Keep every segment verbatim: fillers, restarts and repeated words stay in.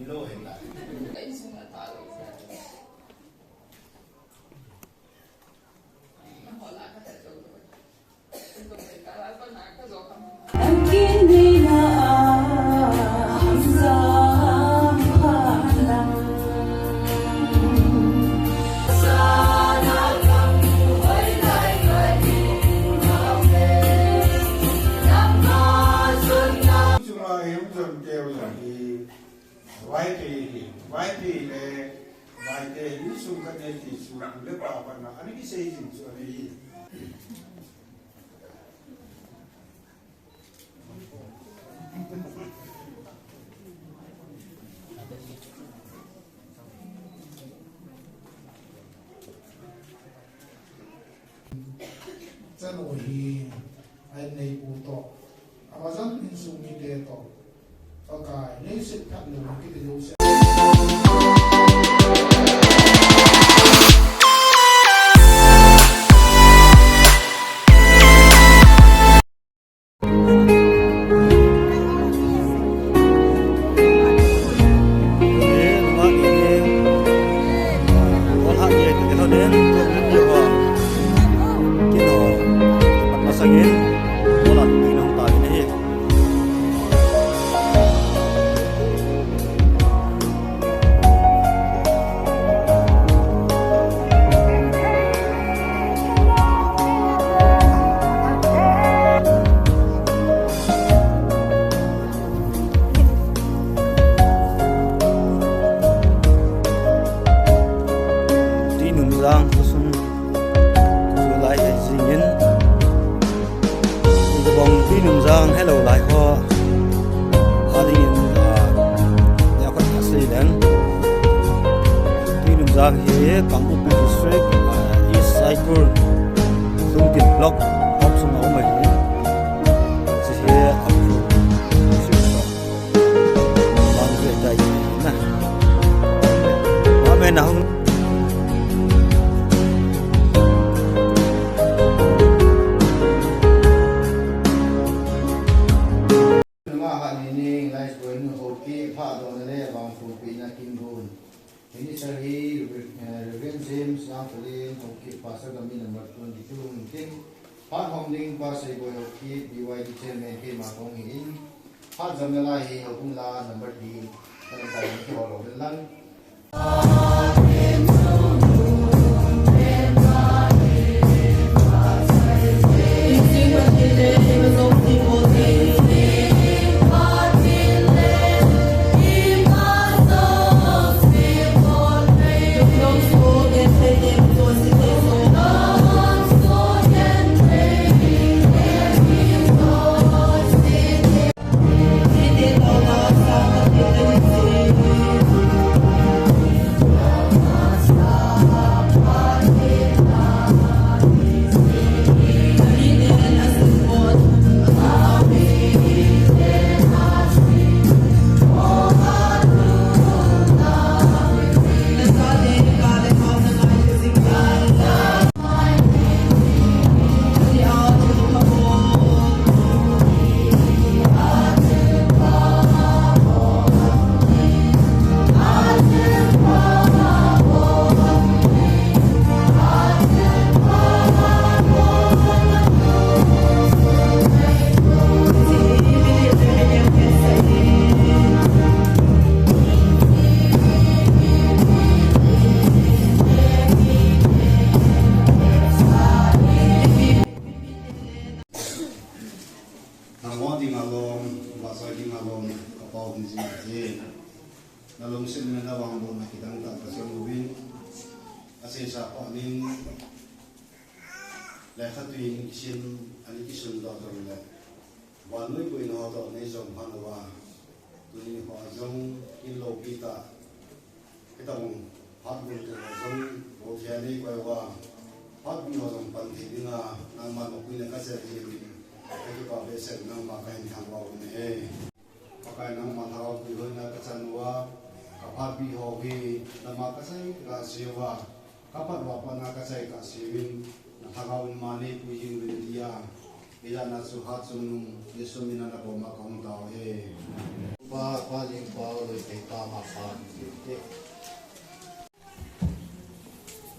Lo hen la. Chunga hi hung jon keu jong hi, Vaiphei hi, Vaiphei le Meitei hi sum khat nei ti chu, le pa pa na, ani kisei jing chu ani hi. Chanu hi, a inneipu toh, amazan insung mite toh, Pakai, leiset phat lou kiti jouse. Tui Nunjang khosung chu lai hi jingin, Tui Nunjang helou lai ho, a dingin, ah, nia khat ka sei leng. Tui Nunjang hi Kangpokpi District, ah, East Saikul, Lungtin Block, Hop sunga um ahi. Chi hi a khu. Bang ve dai na. Amen, ahung. Nunga ha ni ni, nice boy nu ho ki, pha do na le, bang pu pi na kin bun. Minister hi, eh, Reverend James Langpalen, Haokip Pastor Kami number twenty-two, Haokip. Phat hom ding Pastor Boi Haokip, B Y D Chairman, keima kong hi in. Phat jam na lai hi, Haokip la number three, kana kai ni ki holo lang. Nangho dinga lom, vahchoi dinga lom, kapao hin jing ahi. Nalungset le navangbohna kidang tah kachang uvin, aseisa pa nin, lekha tui in kisim, ani kisun doh jongle, vannoi boina ho toh nei jong phat uva, tuni hoa jong kin loupi tah, Hitobang phat gon te ho jong, bol thei a nei koi uva, phat gon ho jong pan thei dinga, nangma nopui na kachai jeh in, kakipa behseh, nangma kahin thangvah u ahi. Pakai, nangma lhagaopui hoina kachan uva, kaphatpi ho hi, nama kachai kasei uva, kaphat uva pat na kachai kasei uvin, nalhagao in ama neipui jing uvin tia, hijat na chu hatchungnung, Jesu min a nakoma kahung tao ahi. Pa, Pa Ling, Pa Loi Thei, Pa Ma, Pa Ling Thei.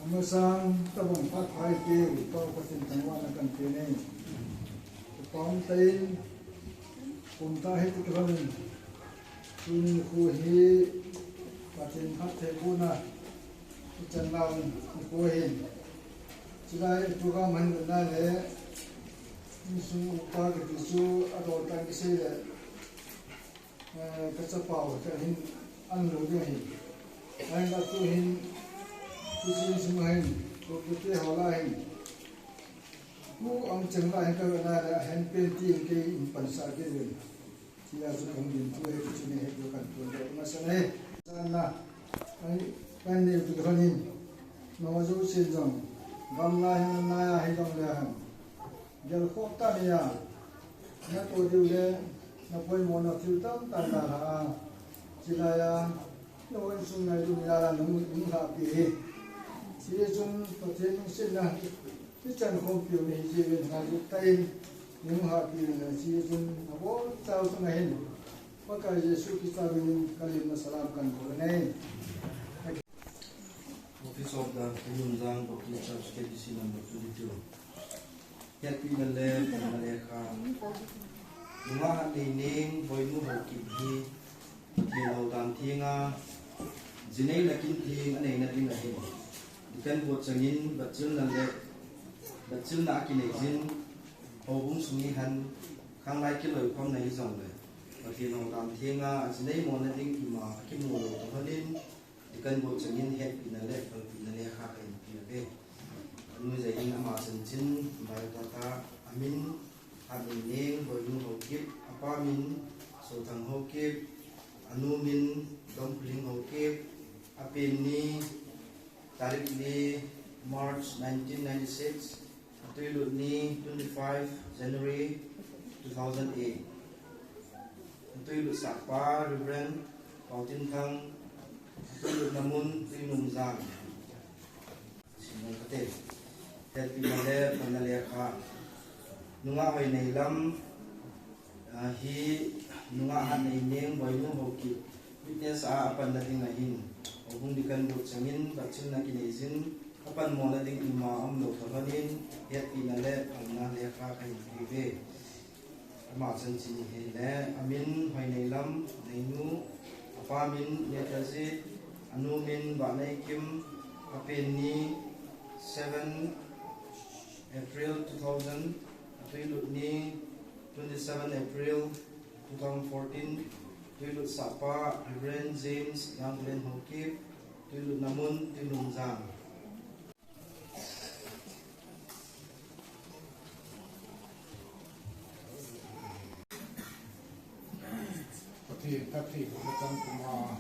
Amasang tabang phat phai te, Pa Pathen thangvahna kan pe nei. Pa um tain, kum ta hi tu kihonin. Tuni khu hi Pathen phattheibohna ichan lam nikho ahin. Chulai program han vet na le, insung upa kiti chu adol tah in kisei le, eh, kachapa u khat hin ahin lou ding ahi. Ahinla tuhin, hiche insung a hin, pu kiti ho lah a hin, pu Angcheng lah a hin kavet na le, ahin pen tin kei in pansah kit uvin. Tia chu kahung ding thu hi, chu nei hi chu kan tun ding masa nei. Sana, ai, kan nei tu kha nin. Nangho jousen jong, gamla hi nalai a hi jong le ham. Gelkhoh tah in, natoh diu le, napoimo na thil tamtah nadalha a. Chulai a, nangho insung nailut nilai a nung, nunglhahpi hi. Hichun Pathen lungsetna, hichan khompiu nahi jeh uvin ngailut tah in, nunglhahpi uvin hichun, nabonchauva chunga hin, Pakai Jesu Christa minin kalemna salam kan bol e. Office of the Tumjang Baptist Church, K B C number twenty-two. Hetpina le Panna Lekha. Nungah Hatnei Neng Boinu Haokip hi Pathen houdan thenga, jinei le kin theng aneina ding ahin. Deacon board changin batchilna le, batchilna akinei jin, houbung sung ihin, khanglai kiloikhomna hijongle, Pathen houdan thenga, ajinei mona ding ima akimu lou toh lhonin, Deacon board changin hetpina le phalpina lekha kahin peh uve. Anu jeh in ama chanchin, biodata, amin, Hatnei Neng Boinu Haokip, apa min, Sothang Haokip, anu min, Dompling Haokip, apen ni, tarik li, March nineteen ninety-six, atwilut ni twenty-five January two thousand eight. Atwilut sahpa Reverend Paotinthang, atwilutna mun Tuinomjang. Simon kate. Hetpina le Panna Lekha. Nungah Hoineilam, ah, hi Nungah Hatnei Neng Boinu Haokip witness a apanna ding ahin, houbung deacon board changin batchilna kinei jin, apanmona ding ima aum lou toh lhonin, hetpina le phalna lekha kahin peh uve. Ama chanchin hi le, amin Hoineilam Neinu, apa min Netajit, anu min Vaneikim, apen ni seven April two thousand, atwilut ni twenty-seven April two thousand fourteen, twilut sahpa Reverend James Langlen Haokip, twilutna mun Tuinomjang. Pathen phattheibohna chang puma,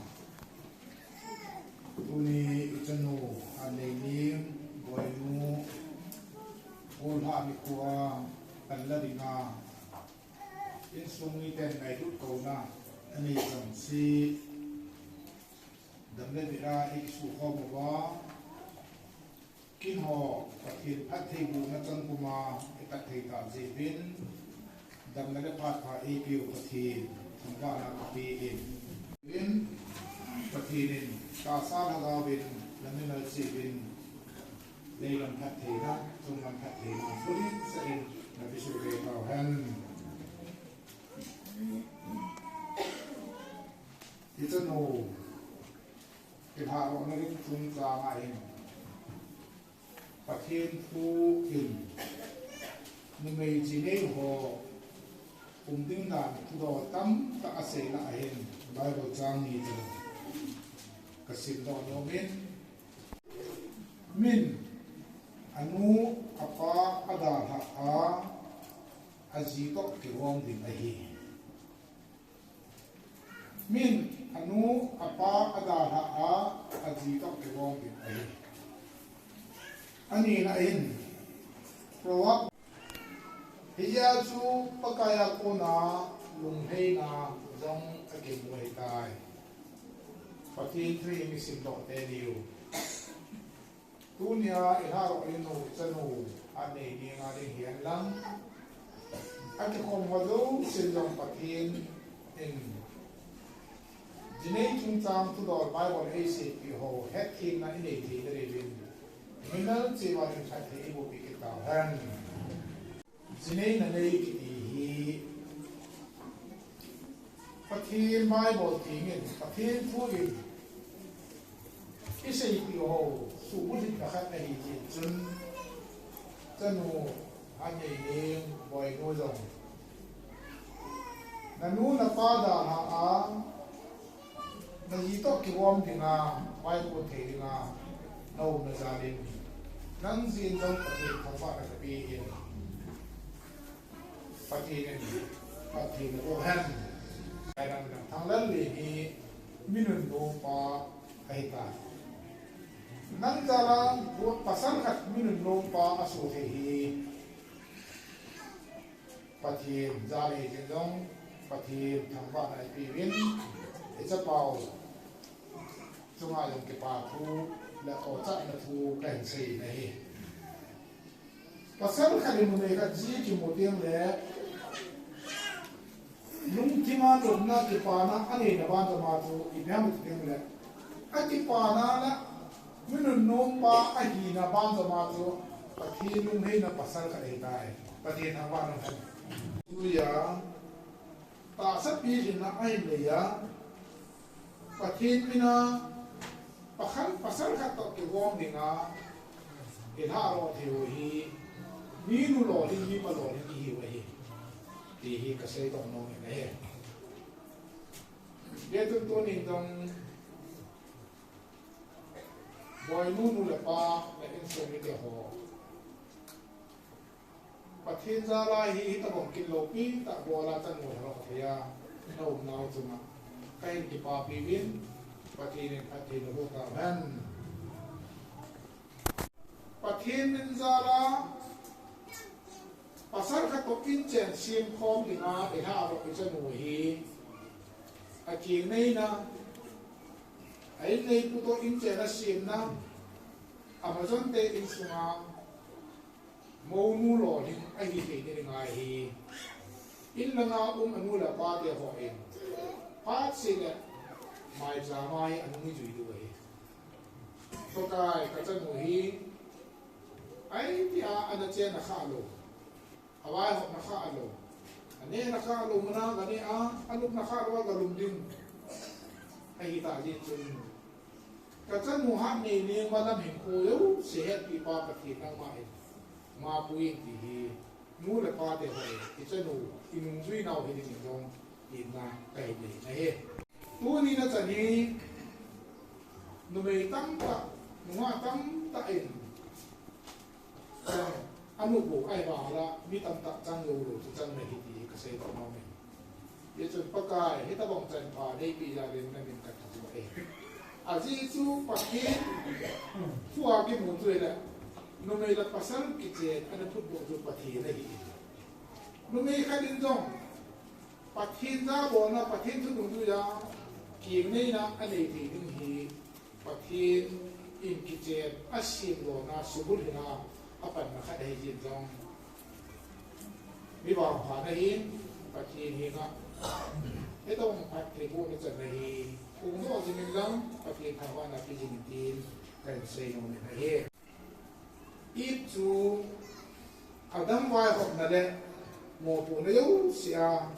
tuni ichanu Hatnei Neng Boinu gollhah nikhoa panla dinga insung miten ngailut kouna anei jong chu, dam le dih a ikisukhom uva, kin ho Pathen phattheibohna chang puma itat thei tah jeh uvin, damna le phat pha eipeu Pathen thangvahna kape in. Pathen in tahsa lhagaovin namimal cheh uvin, leilam phattheina, chunglam phattheina, phunin sa in napesoh kei tauhen. Ichanu kilhadohna ding chungchang a hin, Pathen thu in numei jinei ho um ding dan thudoh tamtah asei lah ahin, Bible chang ni chu kasimdoh nomin, min anu apa adalhah a, aji toh kigong ding ahi. Min anu apa adalhah a, aji toh kigong ding ahi. Anina in, Proverb, hijeh chun Pakai a kona lungheina jong akimu ahitai. Pathen thu isimdoh teniu. Tunia ilhadoh ding u ichanu Hatnei Neng a ding hihen lang, akikhom ho jousen jong Pathen in Jinei chungchang thudol Bible eiseipeh ho hetthemna inei theina diuvin, mimal cheh uva ding khat hi eiboh peh kit tauhen. Jinei nanei kiti hi Pathen Bible thengin, Pathen thu in iseipeh ho suhbulhitna khat ahi jeh chun, chanu Hatneining, Boinu jong, nanu napa dalha a, naji toh kigom dinga, vaikon thei dinga naumna jal in, nang jin jong Pathen thangvahna kape in, Pathen in Pathen naboh hen. Ahinla Thanglal Len hi mi nunnom pa ahitai. Nang jal a pasal khat mi nunnom pa asoh thei hi Pathen jal ahi jeh jong, Pathen thangvahna ipeuvin, ichapau chunga jong kipa thu le kochahna thu kahin sei ahi. Pasal khat in numei khat ji kimu teng le, lungthima lopna kipana aneina banjom a chu ipi ham iti teng le, akipana le mi nunnom pa ahina banjom a chu Pathen lungheina pasal khat ahitai. Pathen thangvahna hen. Tuja tahsa pilhinna ahin nei a, Pathen mina pakhat, pasal khat toh kigom dinga ilhah lou thei u hi, minu lolhing, mipa lolhing ihiu ahi, ti hi kasei doh nom in ahi. Hijeh chun tunin jong Boinu nu le pa le insung mite ho, Pathen jal a hi hitobang kit loupi tah bol a chanu lha lou thei a naumnau chunga kahin kipapi uvin, Pathen in phatthei naboh tauhen. Pathen min jal a pasal khat toh inchen semkhom dinga ilhah lou ichanu hi, akeng neina, a inneipu toh inchen asemna, amajonte insunga mounu lolhing ahi theina dinga hi, inlanga um anu le apate hon phatseh le maicham a hi anung ijui diu ahi. Pakai, kachanu hi, ahi tia ana chenna khah lou, avaihopna khah lou, anehna khah lou muna kaneh a, alupna khah lou a kalum ding ahitah jeh chun, kachanu Hatneining malam hinkho jouse hetpipa Pathen nangma in mapui in ti hi nu le pate hon ichanu inungjui nau hiding in jong itna kahin nei ahi. Tuni nachan hi numei tamtah, nungah tamtah in, eh, anupo ahi vang la mi tamtah chang joulou chu chang nahi ti kasei doh nom in. Hijeh chun Pakai, hitobang chanpha neipeh jal in namin kathangvah e. Ajeh chu Pathen thua kimu chu ahile, numei le pasal kichen ana phutdoh chu Pathen ahi. Numei khat in jong Pathen jabolna, Pathen thu dungjuia keng neina anei thei ding hi Pathen in kichen a semdohna, subulhitna apanna khat ahi jeh in jong, mi vangpha nahin, Pathen henga hitobang phattheibohna channa hi phongdoh jing in lang, Pathen thangvahna pe jing in tin kahin sei nom in ahi. Eve chu Adam vaihopna le mopohna jouse a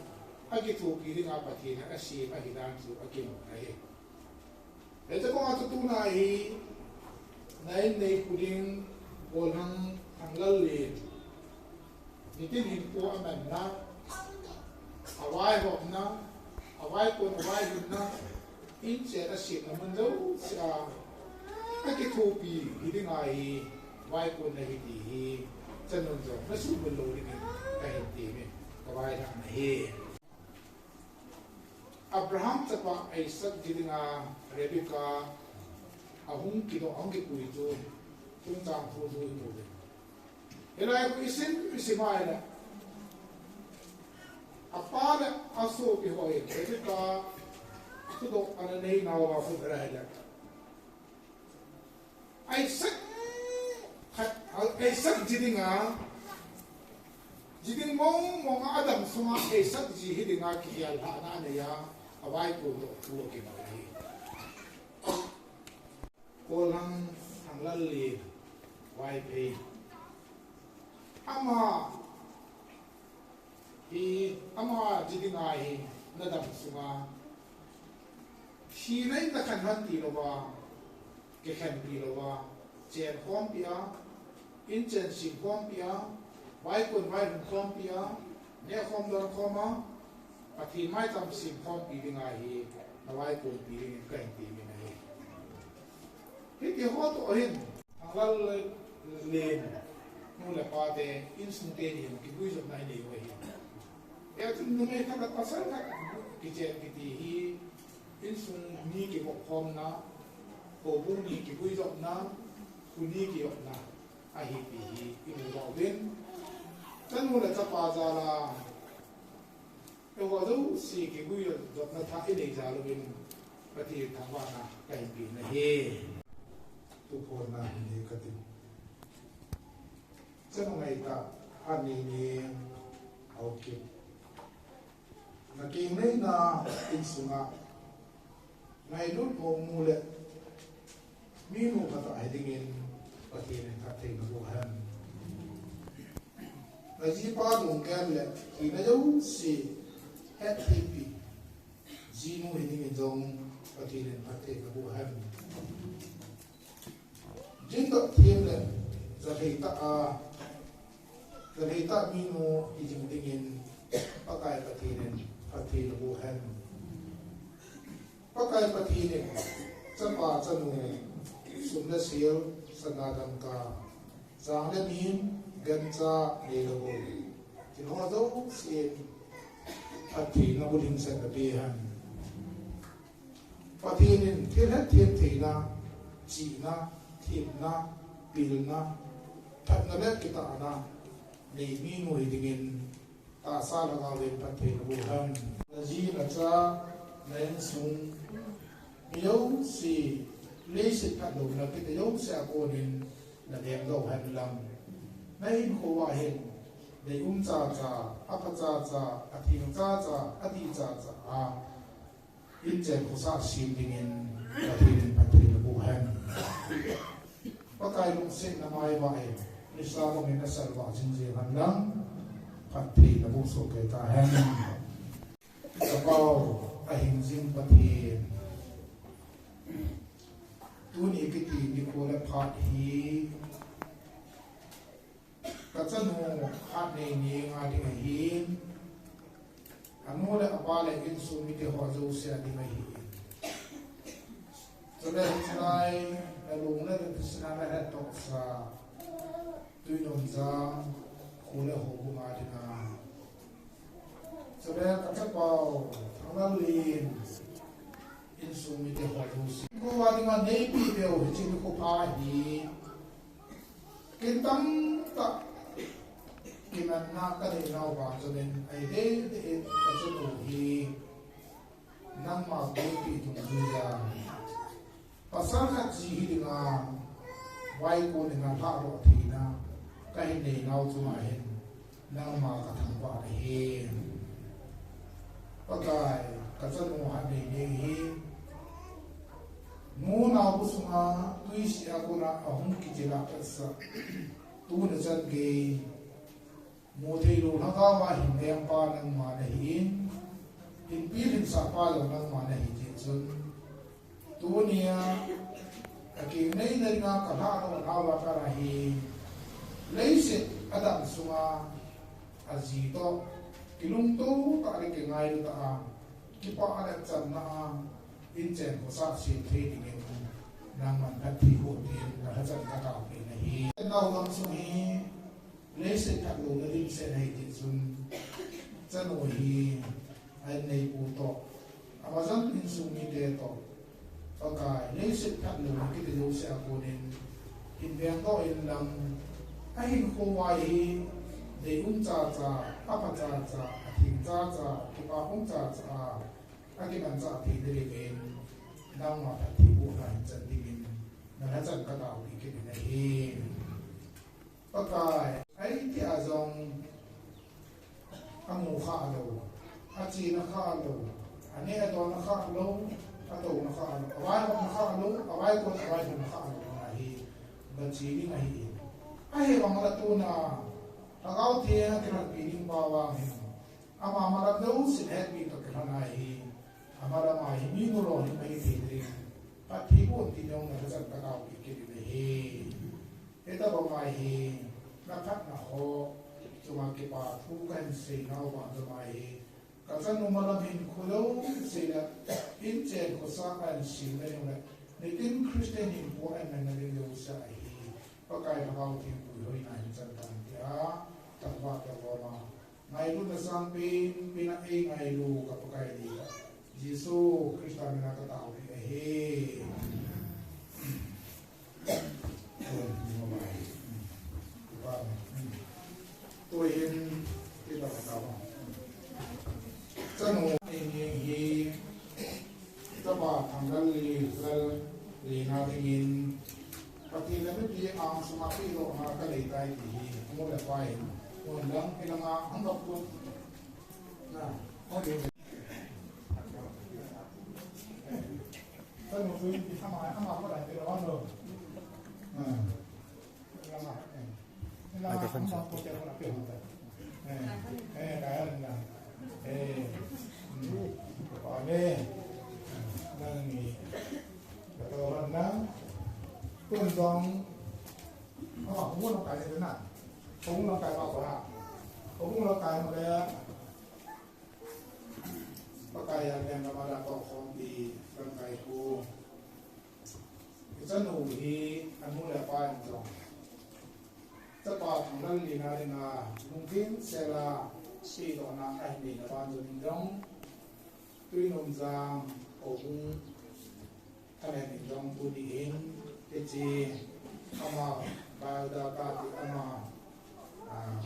akithopi dinga Pathen in asem ahidan chu akimu ahi. Hiche koma chu tuna hi, na inneipu ding, Golhang Thanglal Len, nitin hinkho amanna, avaihopna, avaikon, availhunna, inchen asemna mun jouse a akithopi hidinga hi vaikon nahi ti hi chanun jong nasuhmil lou dingin kahin temin, kavailhahna ahi. Abraham chapa Isaac ji dinga Rebecca ahung kidoh, ahung kipui chu chungchang thu chu imu uve. Hilai khu isim, isim a ahile, apa le asopi hon Rebecca thudoh ana nei nauva khu hilai ahile, Isaac khat, Isaac ji dinga, ji ding mong mong a adam sunga Isaac ji hi dinga kigel lhahna anei a, Avai ko lo ko ke ba hi. Ko lang thang lal le vai pe. Ama hi ama ji ding ahi na dam sunga. Hi nai na khan han ti lo ba. Kikhenpi louva, chen khompi a, inchen sim khompi a, vaikon vailhun khompi a, nehkhom donkhom a, Pathen maicham sim khompi dinga hi, na vaikonpi dingin kahin temin ahi. Hiti ho toh hin, Thanglal le, len, nu le pa te, insung teni hin, kiguijopna inei u ahi. Hijeh chun numei khat le pasal khat, kichen kiti hi, Insung ni kivopkhomna, houbung ni kiguijopna, kho ni kiyopna, ahi ti hi imu uvin. Chanu le chapa jal a, eiho jouse kiguijopna thah inei jal uvin, Pathen thangvahna kahin pe nahi. Tuphonna hin nei kati. Chanu ngaitah, Hatneineng Haokip. Na kengneina insunga ngailut mong nu le minu khat ahi dingin Pathen in phatthei naboh hen. Na jipa dungkel le hina jouse hettheipi jinu hi dingin jong Pathen in phatthei naboh hen. Jingdoh them le, jalhei tah a, jalhei tah minu hi jing dingin, Pakai Pathen in phatthei naboh hen. Pakai Pathen in, chapa chanu, sum le sel, sana dangka, chang le min, gancha, neilou bou. Hiho jousen, phatthei nabulhingset napeh hen. Pathen in thil hetthem theina, chihna, themna, pilna, phatna le kitahna nei minu hi dingin tahsa lhagaovin phatthei naboh hen. Na ji, na cha, na insung, mi jouse, leiset phatlouna kiti jouse a konin na vengdoh hen lang. Na hinkho a hin, deium chacha, apha chacha, atheng chacha, adih chacha a Inchen khosah sem dingin Pathen in phatthei naboh hen. Pakai lungsetna maivah in, nisa bangin nasalvah jingjing hen lang, phatthei naboh soh kei tahen. Kapau, ahing jing Pathen. Tuni kiti nikho le phat hi, Kachanu Hatneineng a ding ahin, anu le apa le insung mite ho jouse a ding ahin. Chule hichelai, nalung le nathasan a nahettohsah, Tuinomjang, kho le houbung a dinga. Chule kachapau, Thanglal in, insung mite ho jouse. Kho a dinga neipeh beu hiche nikho pha hi. Kin tamtah, kimanna kanei nau vang chun in, ahi dehdeh in kachanu hi, nangma bulpi dungjuia, pasal khat ji hi dinga, vaikon in alhahdoh theina, kahin nei nau chunga hin, nangma kathangvah nahi. Pakai, kachanu Hatneineng hi, nu naobu sunga, twisih a kona ahung kichil a patsah. Tuni chan gei, mutheilou lhagao a hin vengpa nangma nahin, hinpeh hinsahpa jong nangma nahi jeh chun. Tunia, kakeng neina dinga kalhahdoh nauva kana hi, leiset adam sunga, aji toh, kilungto tah le kingailu tah a, kipah le chamna a, inchen khosah sem thei dingin, nangman phatthei boh tin, nalhachan kataopeh nahi. Nau lam sung hi, leiset phatlouna dimset ahi jeh chun, chanu hi, ahin neipu toh, amazan insung mite toh, Pakai, leiset phatlouna kiti jouse a konin, hin vengdoh in lang, ahinkho vai hi, deium chacha, apha chacha, atheng chacha, kipah um chacha, akimanchah thei dingin, nangma phatthei bohna hin chan dingin, nalhachan kataopeh kit in ahi. Pakai, ahi tia jong, amu khalou, achena khalou, aneh adon Avai kon, avai kon kha lo ahi, ba chi ding ahi. Ahi bang la tuna, Lhagao Theng a kilhonpi ding pa vang hin. Ama malam deuh sin hetpi toh kilhon ahi. Amalam a hi mi nu lou hi mai thei ding. Phat thei pon ti dong na chan ka tao pi kit ding ahi. Hitabang a hi, na phatna ho, chunga kipa thu kahin sei nau vang jong ahi. Ka chanu malam hin kho lou sei le, in chen khosa ahin sim le jong le, nitin Christian hinkho ahin man na ding jouse ahi. Pakai Lhagao Theng puihoina hin chan tan tia, tangvah tah lom a. Ngailutna sangpen, pen a eingailu ka Pakai Jesu Christa mina ka tao pi ahi. Tuin, kita ka tao. Chanu, ni, ni, hi, Chapa Thanglal Li, Lal Li na dingin, Pathen le mipi angsunga pehdohna kanei tai ti hi, nu le pa in, nu lang, ilang a, hung dop put. Na, hung dop. Chanu sui, ama, ama ko lai pehdoh lo. Na. Ilang a, eh. Microphone. Pakaiya lenggam'a tohkhompi lamkai pu. Hiche nu hi anu le apa in jong, chapa Thanglal Li na dinga lungthim sela pehdohna ahin neina ban jong in jong, Tuinumjang houbung amen in jong tuni hin, hiche ama biodata ti ama, ah,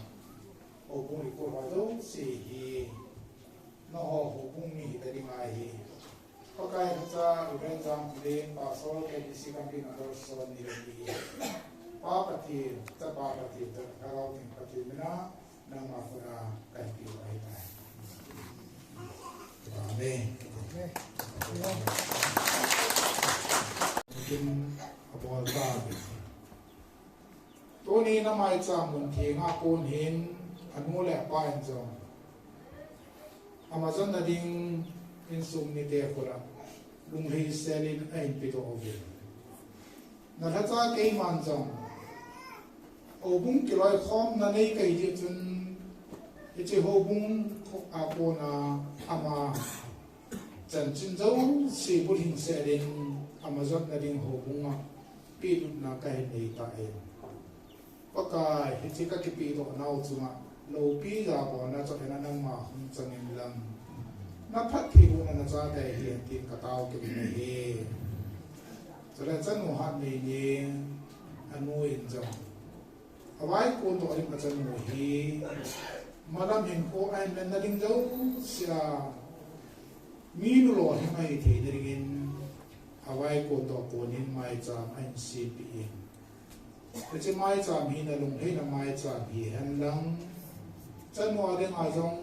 houbung record ho jouse hi nangho houbung mi hita ding ahi. Pakai lhacha Reverend Jangkholen, Pastor K B C Kampi Number Son ni le ni. Pa Pathen, Chapa Pathen, Lhagao Theng Pathen mina, nangma khut a kahin peh ahitai. Amen. Kin abol ta. Tuni na maicham mun theng a kon hin anu le apa in jong ama jotna ding insung mite khut a lunglhai sel in ahin pedoh uve. Na lhacha keiman jong houbung kiloikhomna nei kahi jeh chun, hiche houbung a kona ama chanchin jouse bulhing sel in ama jotna ding houbung a pehlutna kahin nei tai. Pakai, hiche kakipehdoh nau chunga loupi jabolna chapang a nangma hung chang in lang, na phattheibohna nachate hihen tin katao kit in ahi. Chule chanu Hatneini, anu in jong avaikon toh ding achanu hi malam hinkho ahin manna ding jousea mi nu lou hi mai theina dingin avaikon toh konin maicham ahin sempeh in. Hiche maicham hi nalunglhaina maicham hihen lang, chanu a dinga jong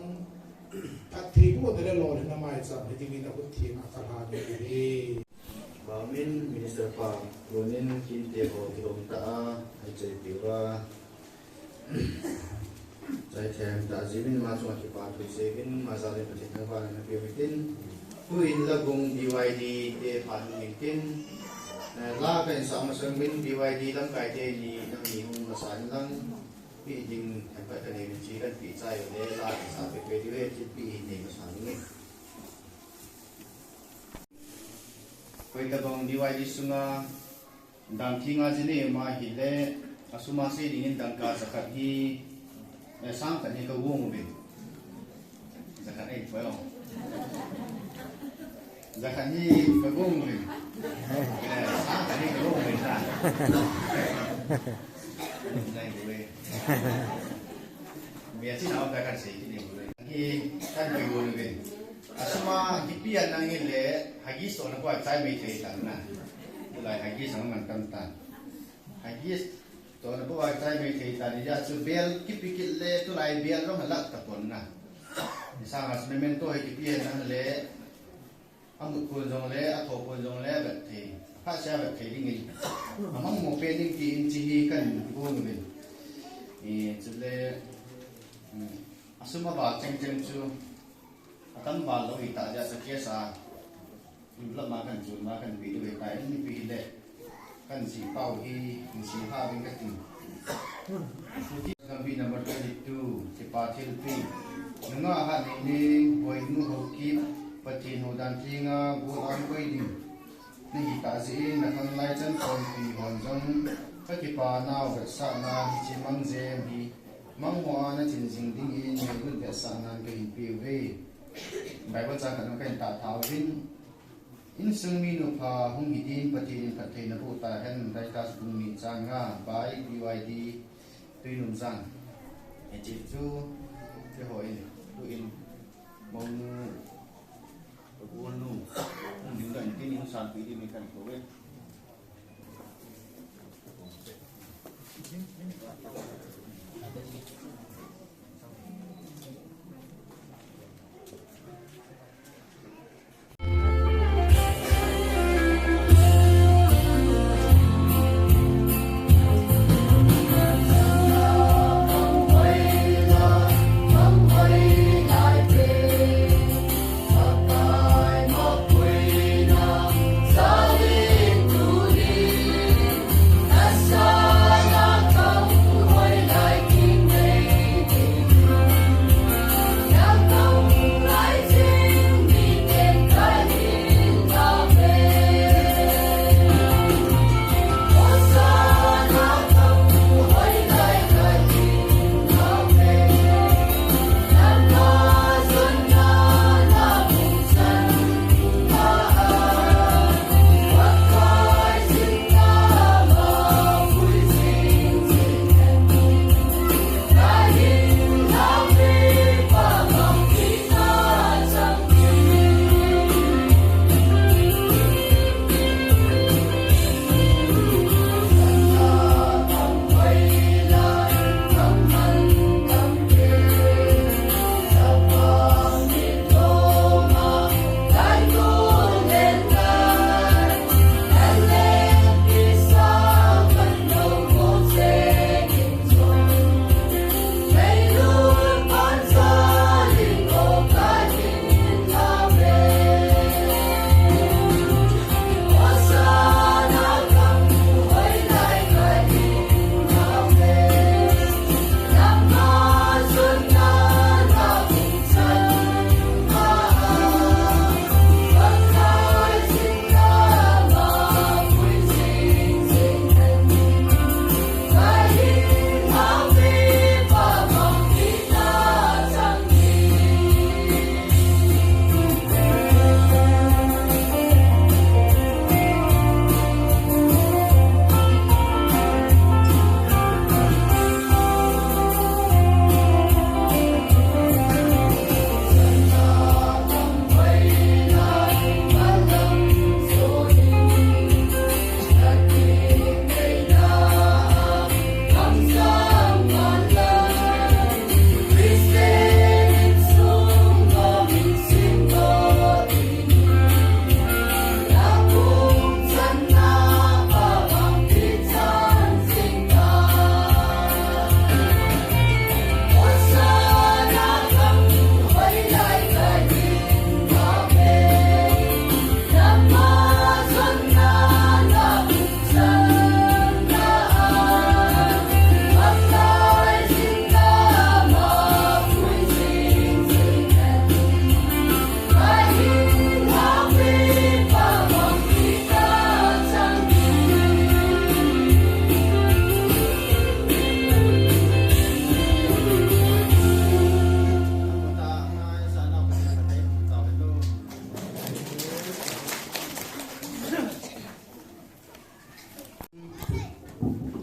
phattheibohna le lolhinna maicham hi dingin ahut theng a kalhan ahi. Bamin Minister pa, konin kinte ho kihom tah a, achepi uva. Chai them tah jeh in ama chunga kipa thu seuvin, ama jal in Pathen thangvahna napeh uvin tin. Tuin Lagung D Y D te phat nung in tin, eh, la kahin sah masang uvin D Y D lamkai teni nangni hung masa in lang, peh ding themkhat kanei uvin, chu kahin peh chai uleh la kahin sah peh peh diu ahi, chu peh in nei masa uvin. Koitabang D Y D sunga dang theng a jinei ma hile, asum a sei dingin dangka jakhat hi, eh, sang khat hi kagong uvin. Jakhat ahi poi o. Jakhat hi kagong uvin. Eh, sang khat hi kagong uvin na. Jai uvin. Mi a chin a om jakhat sei kit uvin. Hi, kan kigong uvin. Asum a kipi a nang in le, Huggies tohna bou a chai mai thei tan na. Tulai Huggies ang man tam tan. Huggies tohna bou a chai mai thei tan, hijeh chun bel kipi kit le, tulai bel jong alah tapon na. Nisang a memento hi kipi a nang le, amut pon jongle, atho pon jongle, avet thei. Kha sia vet thei dingin. Amang mo pe ding ti in chi hi kan gon uvin. I, chule, um, asum a ba cheng cheng chu. Atam ba lo hi ta ja sa kia sa. Envelope ma kan chun ma kan pe diu ve ta in mi pe le. Kan si pau hi, in si ha ding ka tin. Kan bi number twenty-two, Kipa thilpi. Nunga ha nei nei, boi nu ho ki, Pathen ho dan tinga, bu an koi ding. Nahi ta jeh in, na khanglai chan khompi hon jong, ka kipa nau vetsahna hiche mang jem hi, mangmo a na chin jing dingin, ngailut vetsahnan ka hin peuve. Bible chang khat jong ka hin tah tha uvin, insung mi nupha hung hi din Pathen in phatthei na boh ta hen, Titus bung ni chang nga, by B Y D Tuinunjang. Hiche chu, keiho in, tu in, monu, Ka gol nu, hung ding doh in tin in san pi di mi kan ko ve.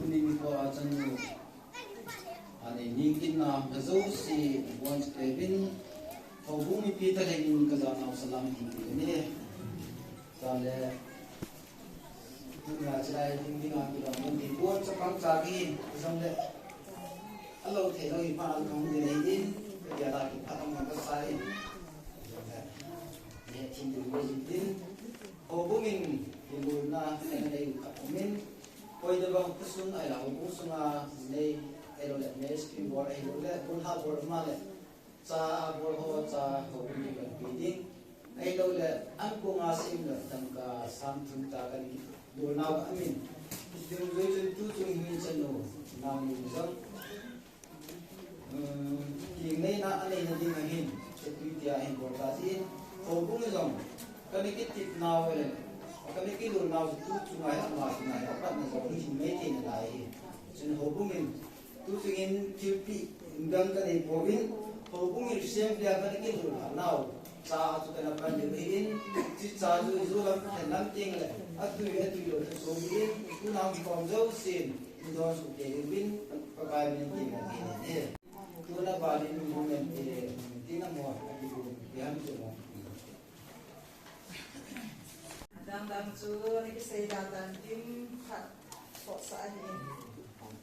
Tuni nikho a chanu, ani ningkinna kajouse, bon Kevin, Houbung mipi talheng in kajanau salam hin ti ni. Chule, tuni a chilai ding dinga kilom bon ti, bon chapang cha ki, jongle, alo thei lou hi pa al kong di nei din, ya la ki pa tong ka sa in. Ye, thin du mo jin din. Houbung in, Lulna, nei khat umin, koi da bang khosung ahilouleh houbung sunga nei, ahilouleh mess pi bol ahilouleh, bulha bol ma le, cha bol ho, cha ho ni ban pi ding. Ahilouleh, an ko nga sim le, tangka sang thum ta kan lulna ba amin. Ding zui chun tu chung hi chanu, nang ni zong. Kin neina a neina ding ahin, chetui tia hin bol ta jin, houbung jong, kana kitip nau le, kana kilul nau tu chunga hi ama chunga hi, apatna jong hin mei theina lai hi. Chun houbung in, tu chungin thilpi, dang ka nei pouvin, houbung in sem tia kana kilul nau, cha chu kana pan ding ahin, chi cha chu ijo lam, khen lam ting le, atui, atui lo chu so in, tu nang kom jo sin, Don su ke bin, Pakai min ti na ti ni. Tuna ba din mu men ti, ti na mo, ti bu, ti han ti mo. Dang dang chu, ni kisei dan dan tin, khat, ko sa ni.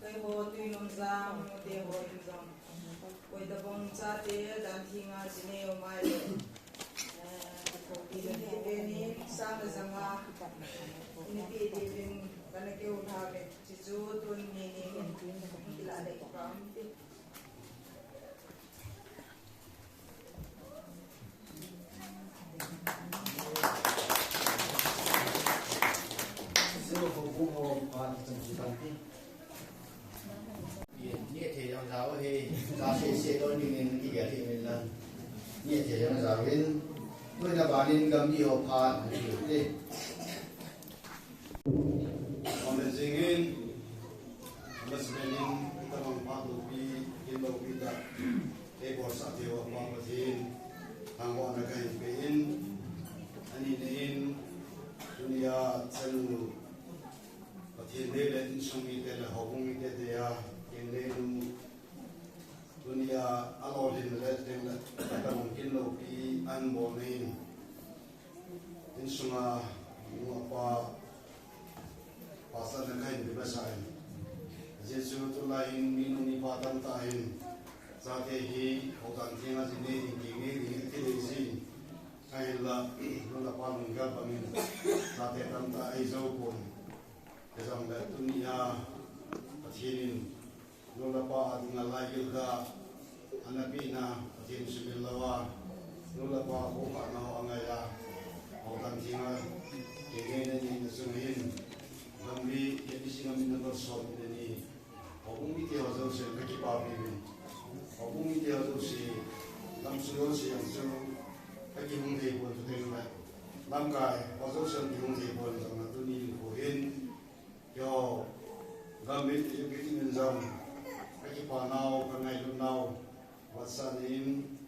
Kei ho, tui nung jang, mu te ho, in jang. Koi da bong cha te, dan thi nga ji ne, o mai le. Eh, ko ti le, ti be ni, sa me jang a. Ni ti ti bin, ka na ke u tha be. Chuchu tun ni ni hin kila dei pa um ti. Zero ko ko ko pa chan chu tan ti. Ni, ni thei jong jao he, ja se se lo ni ni ni ga thei min lan. Ni thei jong jao hin. Tuna ba nin gam ni ho pha ni ti. Amen. Jingin, amen. Semenin, tabang pa dopi, kin dopi ta. Kei bol sa te wa pa Pathen, thangvahna kahin pe in, ani ne in, tunia chanu, Pathen dei le insung mite le houbung mite dei a, kin dei nu, tunia alolhin le teng le, tabang kin dopi, an bol ne in. Insunga nu le pa pastor na kahin pe masa in. Ajeh chu tulai hin minu mipa tamtah hin chate hi hotan thenga ji nei ding, ti nei ding, ti dei jin. Ahinla, nu le pa lungga bangin chate tamtah ahi jou pon. Hijongle tunia Pathen in Nu le pa a dinga laigil khat ana pehna Pathen sumil louva, nu le pa kho khatna ho angai a, hotan thenga kei ngeina neina chunga hin, Gambih, K B C Gambih number som le ni, houbung mite ho jouse kakipah uvin, houbung mite ho jouse, lamsung jouse jong chu kakihung thei pon, chuteng le lamkai ho jouse jong kihung thei pon, jong a tuni nikho hin, Yo, Gambih Executive in jong, kakipah nau, kangailut nau, vetsahna in,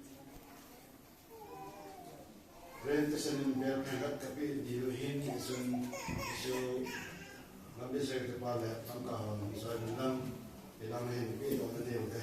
presentation in bel phen khat kapeh diu hin, hichun, hichu, Gambih Executive pa le, lamkai hon, join in lang, ilang hin, peh dohna diu te.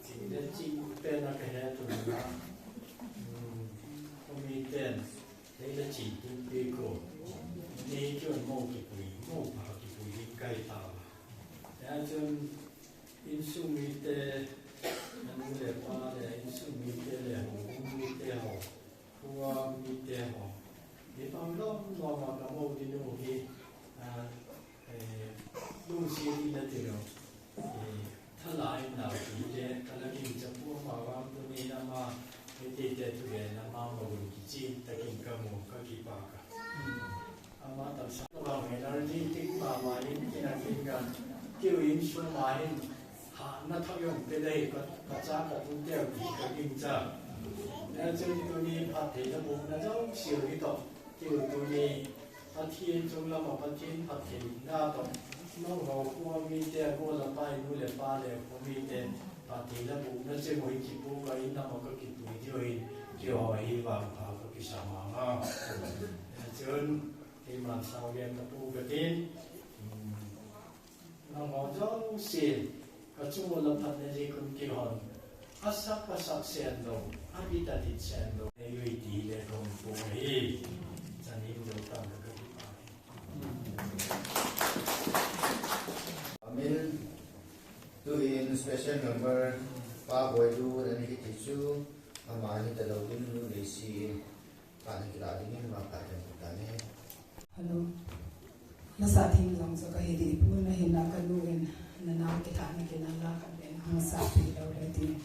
Ching le ching pen a kahe tuna, um, khomi ten, lei le ching tum pi ko. Ni chun mo kipui, mo pha kipui ding kai ta. Hia chun insung mite, anu le pa le, insung mite le, houbung mite ho, khua mite ho. Ni pang lom lom a ka mo ding u hi, a, eh, lungset in na ti lo. Eh, thalai nau tite, ka la ginchah pu ama vang tuni in ama, hiti te thu le in ama magun kicheh takin ka mu, ka kipah a. Ama tamsa vang energetic mama in, kin a kin ka, keu insung ma hin, hahna thak jong pe dei, ka, ka cha ka tute u ti ka ginchah. Hia chun tuni phattheina bohna jouse hi toh, keu tuni, Pathen chunglam a Pathen phattheina toh, nangho khua mite, nu le pa, nu le pa le khua mite, phattheina bohna cheng u hi kipu ka in, nama ka kipui diu hin, keiho hi vangpha ka kisa mama. Chun, Keiman Saolian kapu katin. Hmm. Nangho jouse, kachung u la phatna jeh a kon kihon. Asak, asak sen lou, adit, adit sen lou. Nei lui ti le kong pu hi. Chan hing lou tam ka ka pu. Amen. Tuin special member Pa Boilu, ani kiti chu, ama hi talou ding nu Leisi. Phat na kilah dingin, ma phat na kilah dingin. Hello. Nasa thim jong chu kahi ding pon, ahinla kanu in nanao kilhahna kin a la khat beh hung sah pi lou le tin.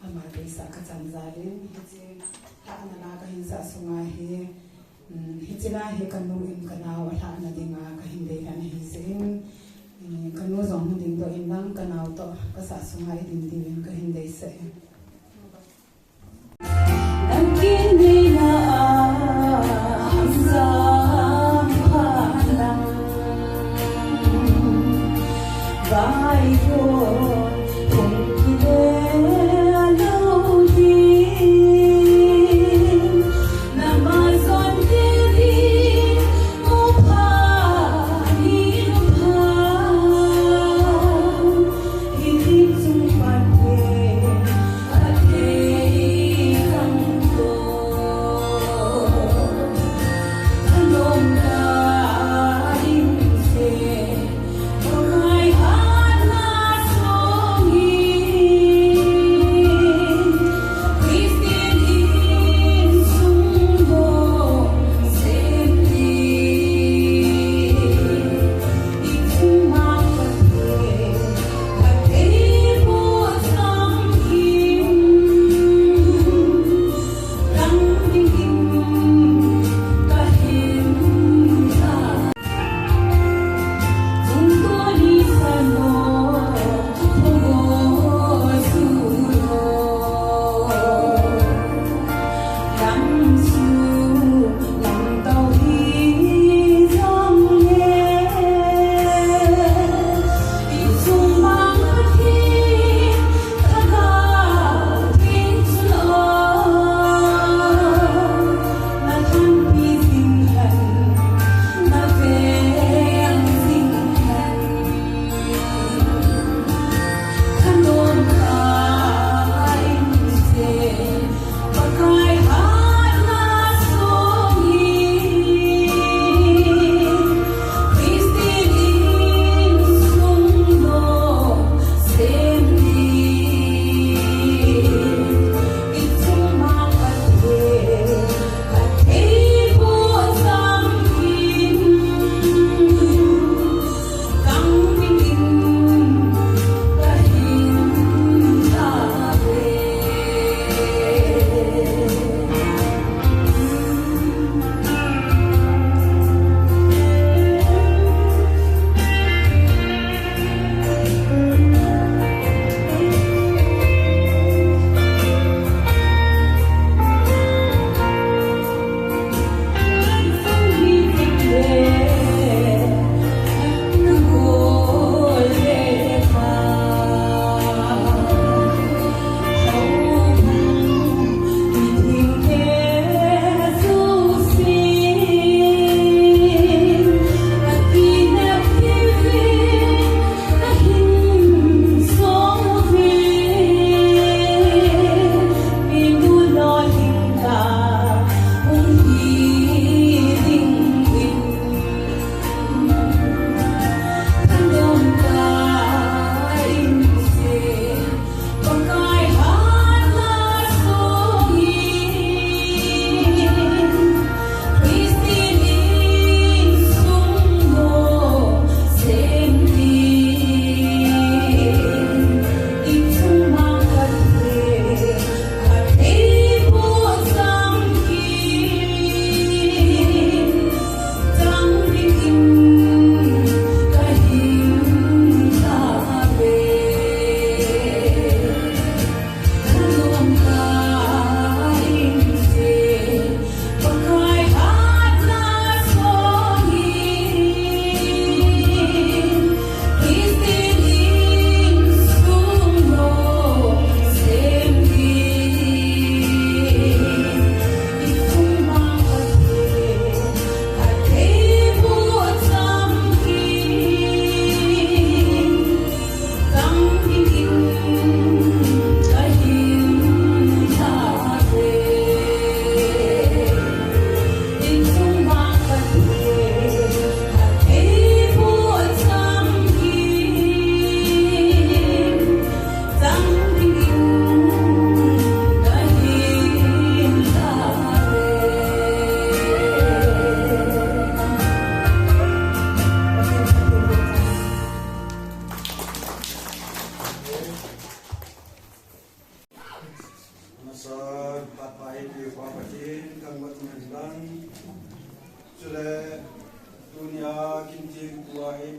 Ama deisah kachan jal in, hiche lhahna la kahin sah sunga hi, um, hiche la hi kanu in kanao alhahna dinga kahin deilhen ahi jeh in, um, kanu jong hung dingdoh in lang kanao toh kasah sunga idin diuvin kahin deisah e.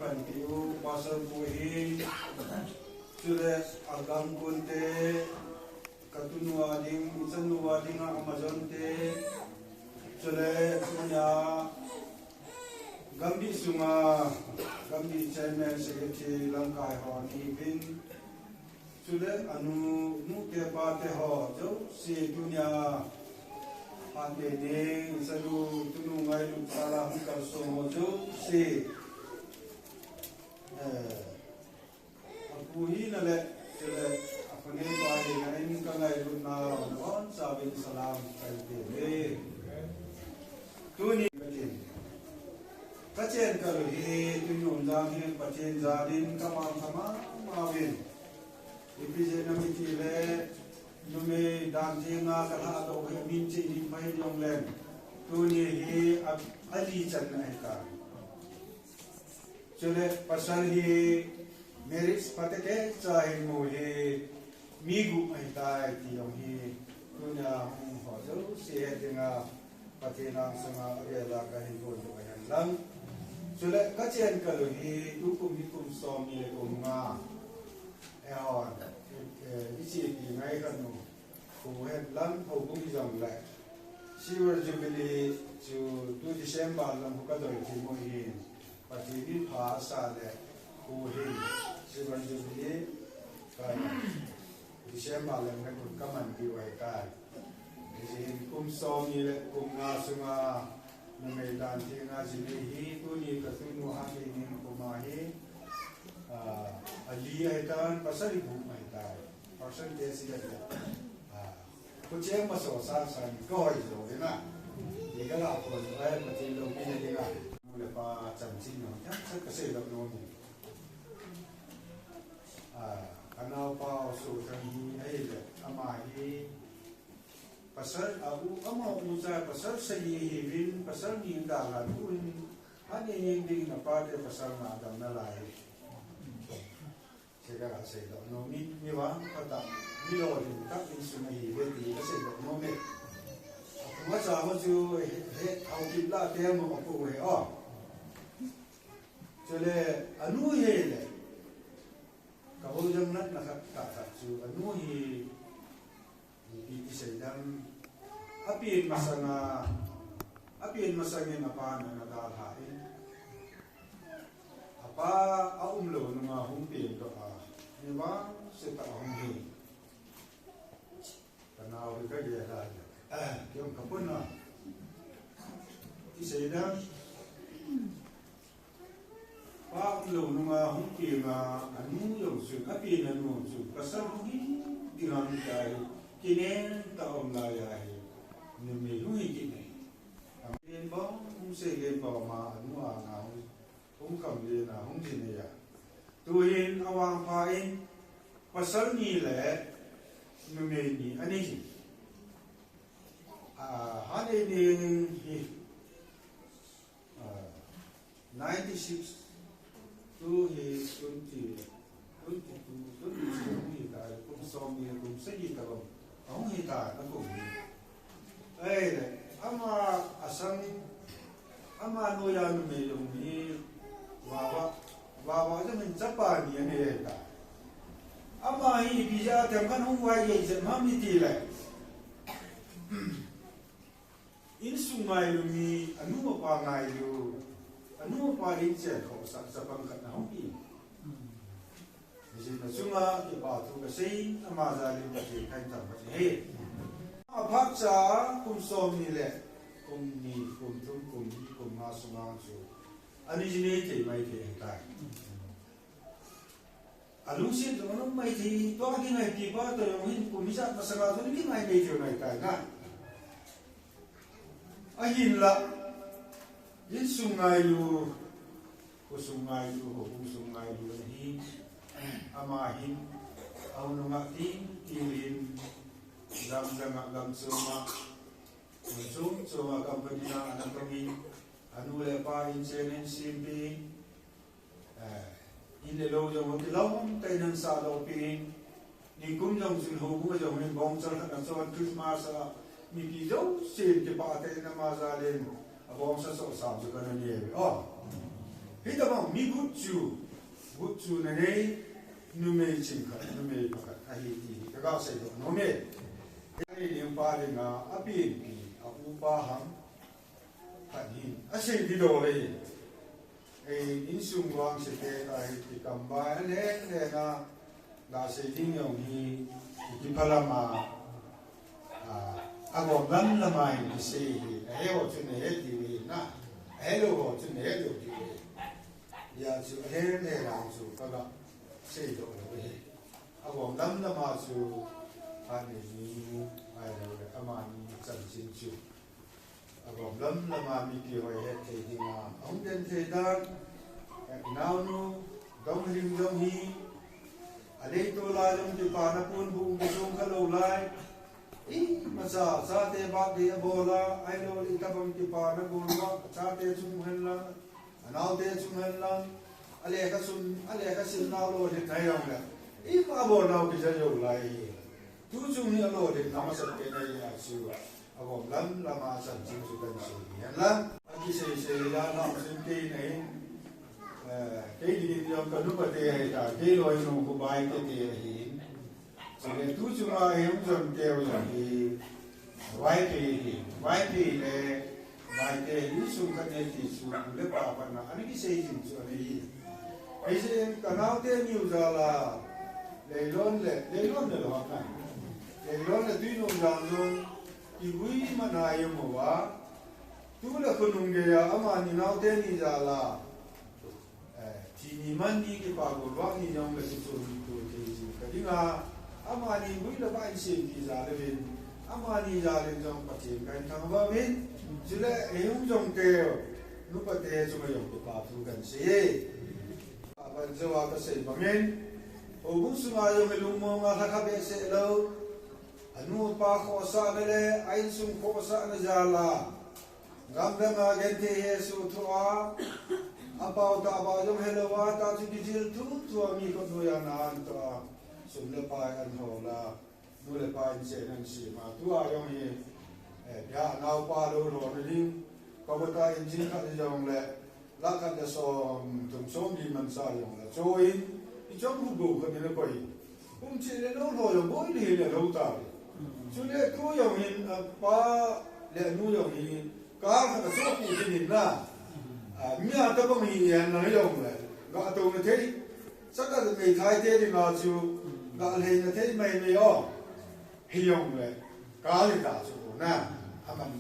Panpiu Pastor Pu hi, chule agam konte, katunu a ding, ichanu a ding a Amazon te, chule tunia Gambi sunga, Gambi chairman secretary lamkai ho ni bin, chule anu, nu te pa te ho, jouse tunia, ate ding, ichanu, tunu ngailu thala hung kalsong ho, jouse. Eh, apu hina le, chule, apanei pa hina in kangailutnau, nabonchauvin salam kahin pe uve. Tuni katin. Kachen kalu hi, tuni umdan hi, Pathen jalin, kamang kamang mauvin. Ipi jeh ham itile, numei dan thenga kalhah doh hi, min cheh hin pai jongleng. Tuni hi, a, ali channa ahitai. Chule pasal hi marriage phatecha hin mu hi mi gup ahitai ti jong hi tunia hung ho jouse dinga Pathen angsanga avela kahin bol u ahi lang. Chule kachen kalu hi tukum hi kum som ni le kum nga. Eihon, eh, ichepi ngai khat nu. Kho het lang houbung hijongle. Silver Jubilee chu tu December lang khu kadol thim u ahin. Pathen in pha asah le kho hin Silver Jubilee ka December lang le khu kaman diu ahitai. Hijeh hin kum som ni le kum nga sunga numei dan thenga jinei hi tuni katunu ha kei ning kum a hi, ah, ali ahitan pasal hi gup ahitai. Percentage hi ahitai. Ah, Khucheng maso sa sa ni kahoi jo ina. Ni kala kon ai Pathen loupina dinga. Nu le pa chanchin jong themcha kasei lou nom e. Ah, anaopa Sochang hi ahile ama hi pasal a u ama u cha pasal sagi ahiuvin pasal ni dalhan un ani ning ding na pa te pasal na dam nalai. Chekha kasei lou nom e, mi vang phatah, mi lolhing tah insung ahiuve ti kasei lou nom e. Apu acha ho chu he, he, Haokip lah te mo apu he o. Chule anu hile. Kabol jong natna khat tah khat chu anu hi Ipi ti seidam, apen masanga, apen masangin apan ana dalhan. Apa aumlou nunga hung pen toh a, ni vangse tah a hung hi. Kanao hi kagel a, eh, kei jong kapon a. Ti seidam, Pa umlou nunga hung penga, anu jong chun, apen anu chun, pasal hung hi, dinga mi tai, kinen tah a um laiya hi, numei hung hi kine. Alen bou, hung seilen bou ma, anu a nga hung, hung kamlen a, hung jinei a. Tuhin avangpha in, pasal ni le, numei ni, ani hi. Ah, hanei ning hi, Ah, ninety-six to hi twenty, twenty-two, twenty-three hung hita, kum som ni, kum sagi tabang ahung hita, na kum ni. Ahile, ama asang, ama noiya numei jong hi, vava, vava jong hin chapa ni anei ta. Ama hi ipi jeh a themkhat hung vaigei jep ham itile. Insung ngailu mi, anu apa ngailu, anu apa in chen khohsah chapang khat na hung hi. Hijeh a chunga kipa thu kasei, ama jalin Pathen kahin thangvah e. Aphat cha kum som ni le, kum ni, kum thum, kum li, kum nga sunga chu, ani jinei thei mai thei ahitai. Alungset jong ana um mai thei, tua kingai pipa toh jong hin kum ijat masanga jong kingai mai thei nai tai na. Ahinla, insung ngailu, khosung ngailu, houbung sung ngailu ahi, ama hin, aununga ting, ting hin, gam danga, gam chunga, mun chom choma company na ana tongin, anu le apa in chen in sempin, Eh, in le lou jong kilom tah in ana sah lou pin. Nikum jong chun houbung jong in bongchal khat ana chon Christmas a mipi jousen kipah tah in ama jalin abongsa sohsam chu kana nei uve. Oh. Hitobang mi gu chu, gu chu nanei, numei chingkhat, numei pakhat ahi ti hi kaga seidoh nom e. Hei ding pa dinga apipi, a upa ham, khat hin asei ding doh le. Ei insung vang sete ta hi ti kam ba, a leng lenga, ga sei ding jong hi, ti phalama, a, agom lam lama hin kisei hi, ahe ho chu nahe diu hi na, ahe lou ho chu nahe lou diu hi. Hijeh chun ahe le lang chu kaga seidoh lou hi. Agom lam lama chu, ani ni, ahilou le, amani chanchin chu. Agom lam lama mipi hoi het thei dinga, ahung den thei dan, eh, naonu, dong hlim jong hi, aleitol a jong kipana ponbuh um kisong khalou lai. Imacha, chate birthday abol a, ahilou le itobang kipana bol uva, achate chung hen lang, anaote chung hen lang, alekha sim, alekha simnau lolhinna jong le, ima abolnau kija jou lai hi. Tu chung hi alolhinna masat pen ahi a chu, agom lam lama chanchin chu kahin sei hi hen lang. Akisei sei dan ham chun kei nahin, eh, kei dingin jong kanupa te ahi ta, kei loi nu Khubai te te ahin. Chule tu chunga hi hung jon teu jong hi, Vaiphei hi, Vaiphei le Vaite hi insung khat ahi ti chu, u le pa patna ana kisei jing chu ahi. Hijeh in kanaote niu jal a, Leilon le, Leilon le lou ham na. Leilon le Twinung jal jong, kivui man a i um uva. Tu le khonung geiya, amani naote ni jal a. Eh, thi ni man ni kipa golvah ni jong le kichon ni to thei jing ka dinga, amani vui le vai sem ti jal uvin, amani jal in jong Pathen kahin thangvah uvin, chule ei hung jong teu, nupa te chunga jong kipa thu kahin sei e. Aban jou a kasei bangin, houbung sunga jong i lungmong a lhakha behseh lou, anu apa khohsahna le, a insung khohsahna jal a, Gamdang a genthei hesoh thoh a, apao tah ba jong helou a, tah chu kijil thum thum a mi khut noiya na an toh a, sum le pai an hol a, nu le pa in chen an sem a, tua jong hi, eh, pia naopa lou lou na ding, kobota engine khat hi jong le, lakh khat le som thum som li man sa jong le, choi, i chom hu go khat ni le koi. Kum chih le lou lou jong boi le le lou ta le. Chule tu jong hin, a, pa le nu jong hin, car khat a chu pu chin in na. A, mi a tabang hi yan na jong le. Ga to na thei. Saka le mei thai te ding a chu. Ga lei na thei mai mai o. Hi jong le. Car le ta chu na. Aman.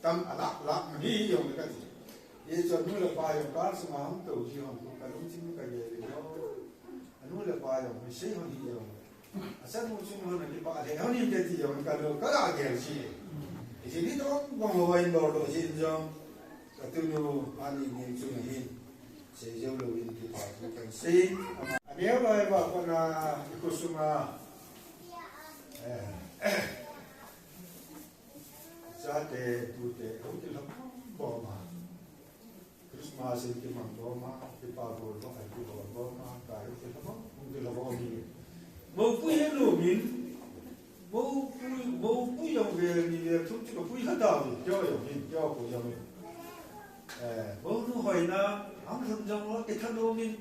Tam a lak lak man hi jong le ka ti. Hichun nu le pa jong car sunga hung tou hi jong ka lungthim ka gel le jong. Anu le pa jong mi sei hon hi jong. Achanu chung hon akipah le hon in te ti jong ka lo ka la gel ji. Hiche ni tobang bang ho in bol doh jin jong. Ka tunu ani ni chung hin. Sei jou lou in kipa thu kahin sei. Aneo lai ba kona i khosunga. Eh. Chate, tute, hung kilhom bom a. Christmas in kimang bom a, kipa bol bom, ai kihol bom a, ka hung kilhom, hung kilhom bom ni. Moupui he lo min, moupui, moupui jong vel ni vel thum chu kapui kha tau ni, kio jong hin, kio ko jong hin. Eh, mounu hoina, ang lhun jong lo, kitha lo min.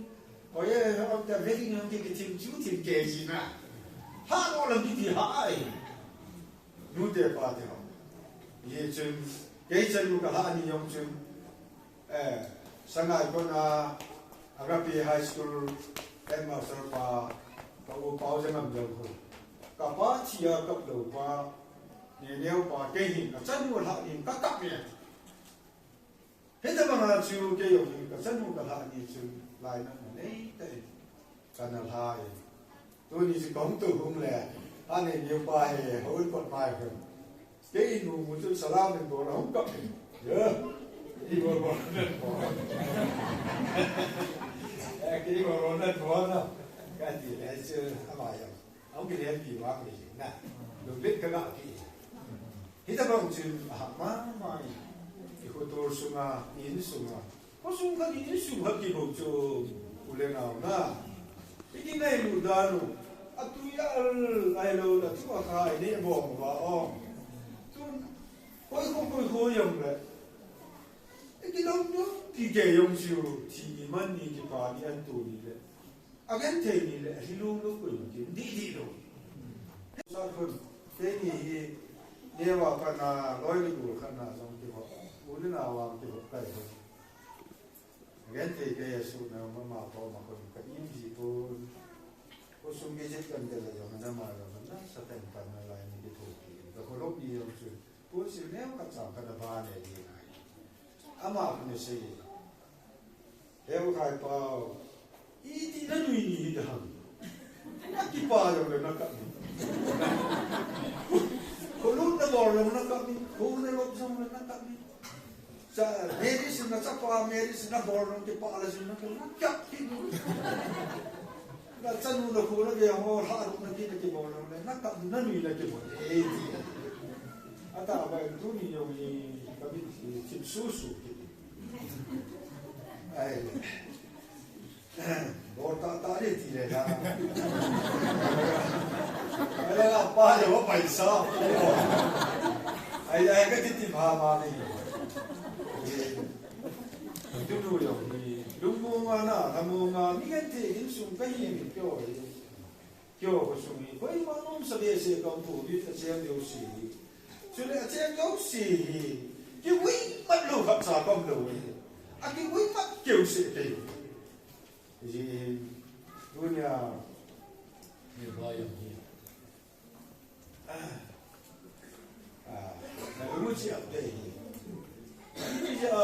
Hoi e, hoi te, wedding jong ki, kithim chu thim kei ji na. Ha lo lam kiti ha ai. Nu te pa te ho. Hichun, kei chanu ka lhah ni jong chun, eh, Sangaikot a, Agape High School, headmaster pa, ka u Pau Jangam jong ho. Ka pa thi a kap lou pa, Neneo pa, kei hin, achanu lhah nin ka kap e. Hitabang a chu kei jong hin ka chanu ka lhah ni chun lainatna neitah in kana lhai. Tuni chu kahung tou hung le, ani niu pa hi houin kot mai hun. Kei in mu mu chun salam in bol a hung kap in. Ya. I bol bol nan bol. Eh, kei bol bol nan bol na. Ka ti le chu ama jong. Ahung kilhempi vang ni na. Lunglet ka ga ki. Hitabang chun ahah mama in. I khotol sunga, i in sunga. Khosung khat i in sung khat kibol chu u le nao na. I kinai lu dan u. Atui al, ahilou le thu akha i neh bom uva ong. Tun, koi kho, koi kho jong le. I kilom jong. Kei jong chu, thi ni man ni kipa ni an tu ni le. Agenthei ni le, ahi lou lou koi ma kin, di di lou. Sa khun, keini hi, neo a pat na, loi le gol khat na jong kihou, u le nao a kihou kai ho. Agenthei kei a su na ma ma po ma khun, ka im ji pon. Khosung visit kan te la jong, na ma jong, na sa ten pan na lai ni kithopi. Ka kholop ni jong chu, pu si neo ka chang ka na ba ne di nai. Ama khun sei. He u khai pau. Iti na nui ni hi dang. Na kipa jong le na kap ni. Kholut na bol jong na kap ni. Khonung lop jong le na kap ni. Cha, Mary sin na chapa, Mary sin na bol jong kipa la sin na kap ni. Na kap ki ni. Na chanu na khonung ve ho, ha ru na ki na kibol jong le. Na kap ni na nui na kibol. Iti. Ata bai tu ni jong ni kap ni si, sim su su ki. Ai. Bol ta ta le ti le la. Ai la pa le wa paisa. Ai ai ka ti ti ma ma ni. Tu nu yo ni. Lu mo nga na, na mo nga, mi kan ti in sung ka hi ni kyo. Kyo khosung hi, koima nom sa behseh kaum poi, a cheng jouse hi. Chule a cheng jouse hi, kivui mat lou khat cha kaum lou hi. A kivui mat keu seh te. Ji, dunia, ni ba yang hi. Ah, ah, na lu chi ap te hi. Ni ja,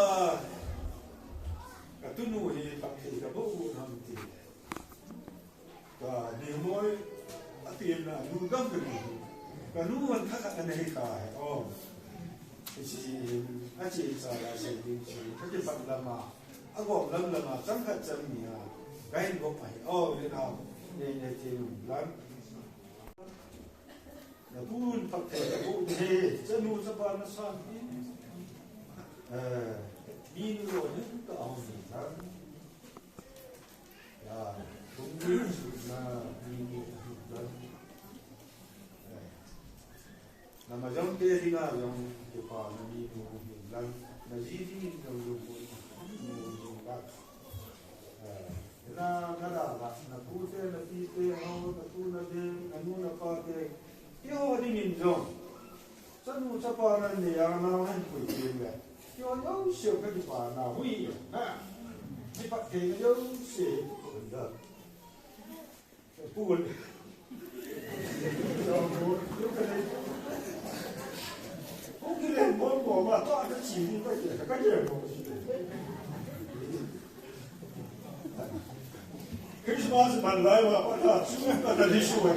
ka tunu hi, pak te ka bo bu nam ti. Ka Nihmoi, a pi na, nu gam ka nu. Ka nu wan kha kha na hi ka he. Oh. Chi, a chi sa la se ding chi. Ka ti pat lama. A gom lam lama, chang khat chang ni a. Ka hin gom ai. Oh, ni na. Ni ni chi nu lam. Na pun pat te, na pun he. Chanu chapa na sa. Eh, mi nu lo ni ka au ni lam. Ya, kum ni na ni ni dan. Na ma jong te dinga jong kipa na ni nu ni dan. Na ji ni jong jong ko ni jong ka. Na, na da ba, na pu te, na pi te, ho, na tu, na de, na nu, na pa te. Ki ho ni min jong. Chanu chapa na ni ya na han pui pui le. Kyo yo sio ka di pa na hui ya. Ha. Di pa ke yo si. Da. Pu. Yo mo, yo ka le. Ko ki le mo mo ma to a ka chi ni ka ke ka ke mo. Christmas man lai wa pa ta chu ka ta di shu wa.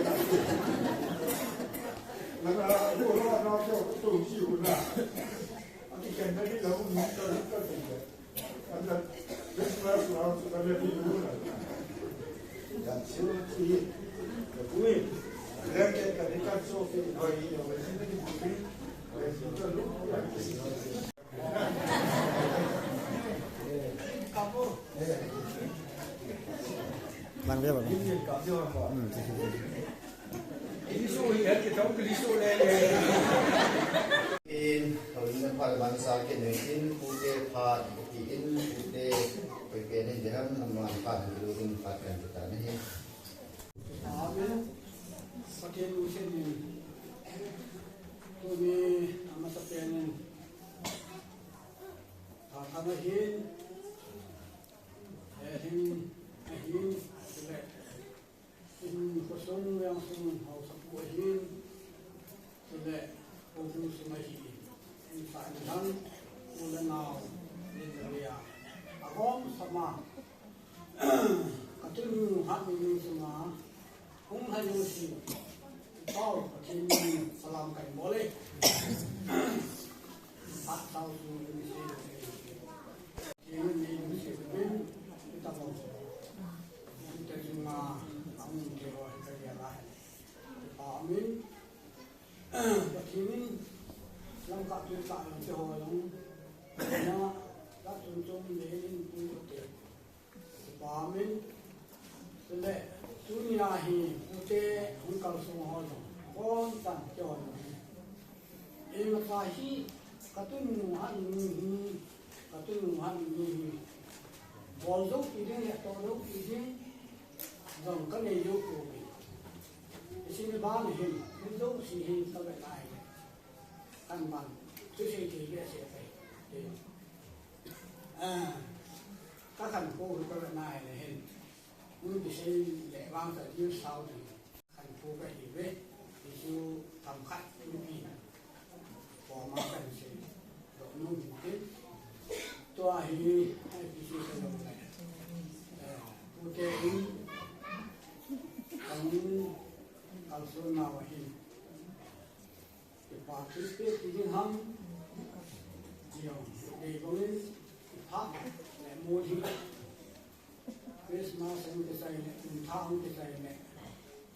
Na na ko na na ko to ji hu na. A ti ken na di la hu ni ka ka di. Ka na Christmas la chu ka na di hu na. Ya chu ti. Ka ku ni. Ka ke ka di ka so ki no yi yo ni di ku ni. Ka su ka lu ya. Lang dia ba? Hmm. In, kawin na phat man sa ke ne in, pute phat, ki in, pute, koi ke ne jeham, man phat, lu in phat kan ta ne. Amen. Pathen u sen in. Tuni, amasa pen in. Phat ahin, eh, hin, ahin, chule, in khosung veng sung haosapu ahin, chule, khosung sung ahin, in sa in han, u le nao, in le ria, agom sama, ka tunu hat ni ni suma, Hung hai jong si. Tao, Pathen min in salam kahin bol e. Phat tao chu in si. Pathen min in si min. Ita bol. Ita jung a, ang te ho, ita ya la. Pa min. Pathen min. Lam ka tu ka te ho jong. Na, la chom chom le in tu te. Amen. Chule, tunia hi, pute hung kalsong ho jong, kon tan kihon. Imacha hi, ka tunu a inu hi, Ka tunu ham ni hi. Bol jou ti ding, ya to jou ti ding. Jong ka nei jou ko ni. Isi ni ba ni hin, ni jou si hin ka ve nai. Kan ban, tu si ti ve se pe. Ti. Ah, ka kan ko ka ve nai le hin. Ni ti se le bang sa ni sao ni. Kan pu ka hi ve, ti chu tam khat in pi. Ko ma kan se, do nu hin tin. Tua hi, ai pi chu ka lo le. Eh, pu te in, kan kalson na wa hin. Ki participate ki ding ham. Yo, dei bang in, ki pha, le mu hi. Christmas ang kisai le, kum tha ang kisai le.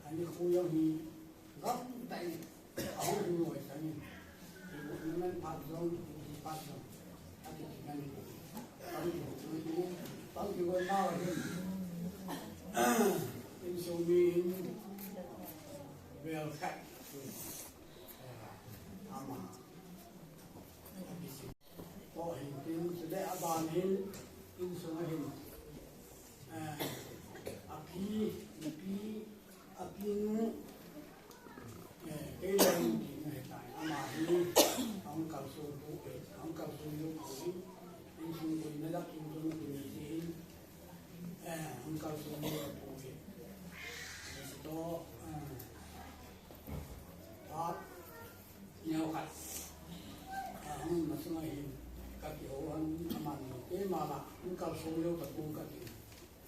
Ani khu jong hi, gam tai, ahung hung noi sang in. Ibu naman phat jong, ibu phat jong. Ati ti ngan. Pang ibu, pang ibu, pang ibu na wa hin. In so mi in, well khat. Ama. Ko hin tin, chule aban hin, insung a hin. Eh, api, ipi, api nu, eh, kei la nu ti na he tai. Ama hi, ang kalson tu, eh, ang kalson tu, eh, insung tu, na dak insung tu ni ti hin. Eh, ang kalson tu, eh. To, eh, at, Neo khat. Ahung masang ahin, ka kihou han aman, keima la, hung kalson lou ka tung ka ti.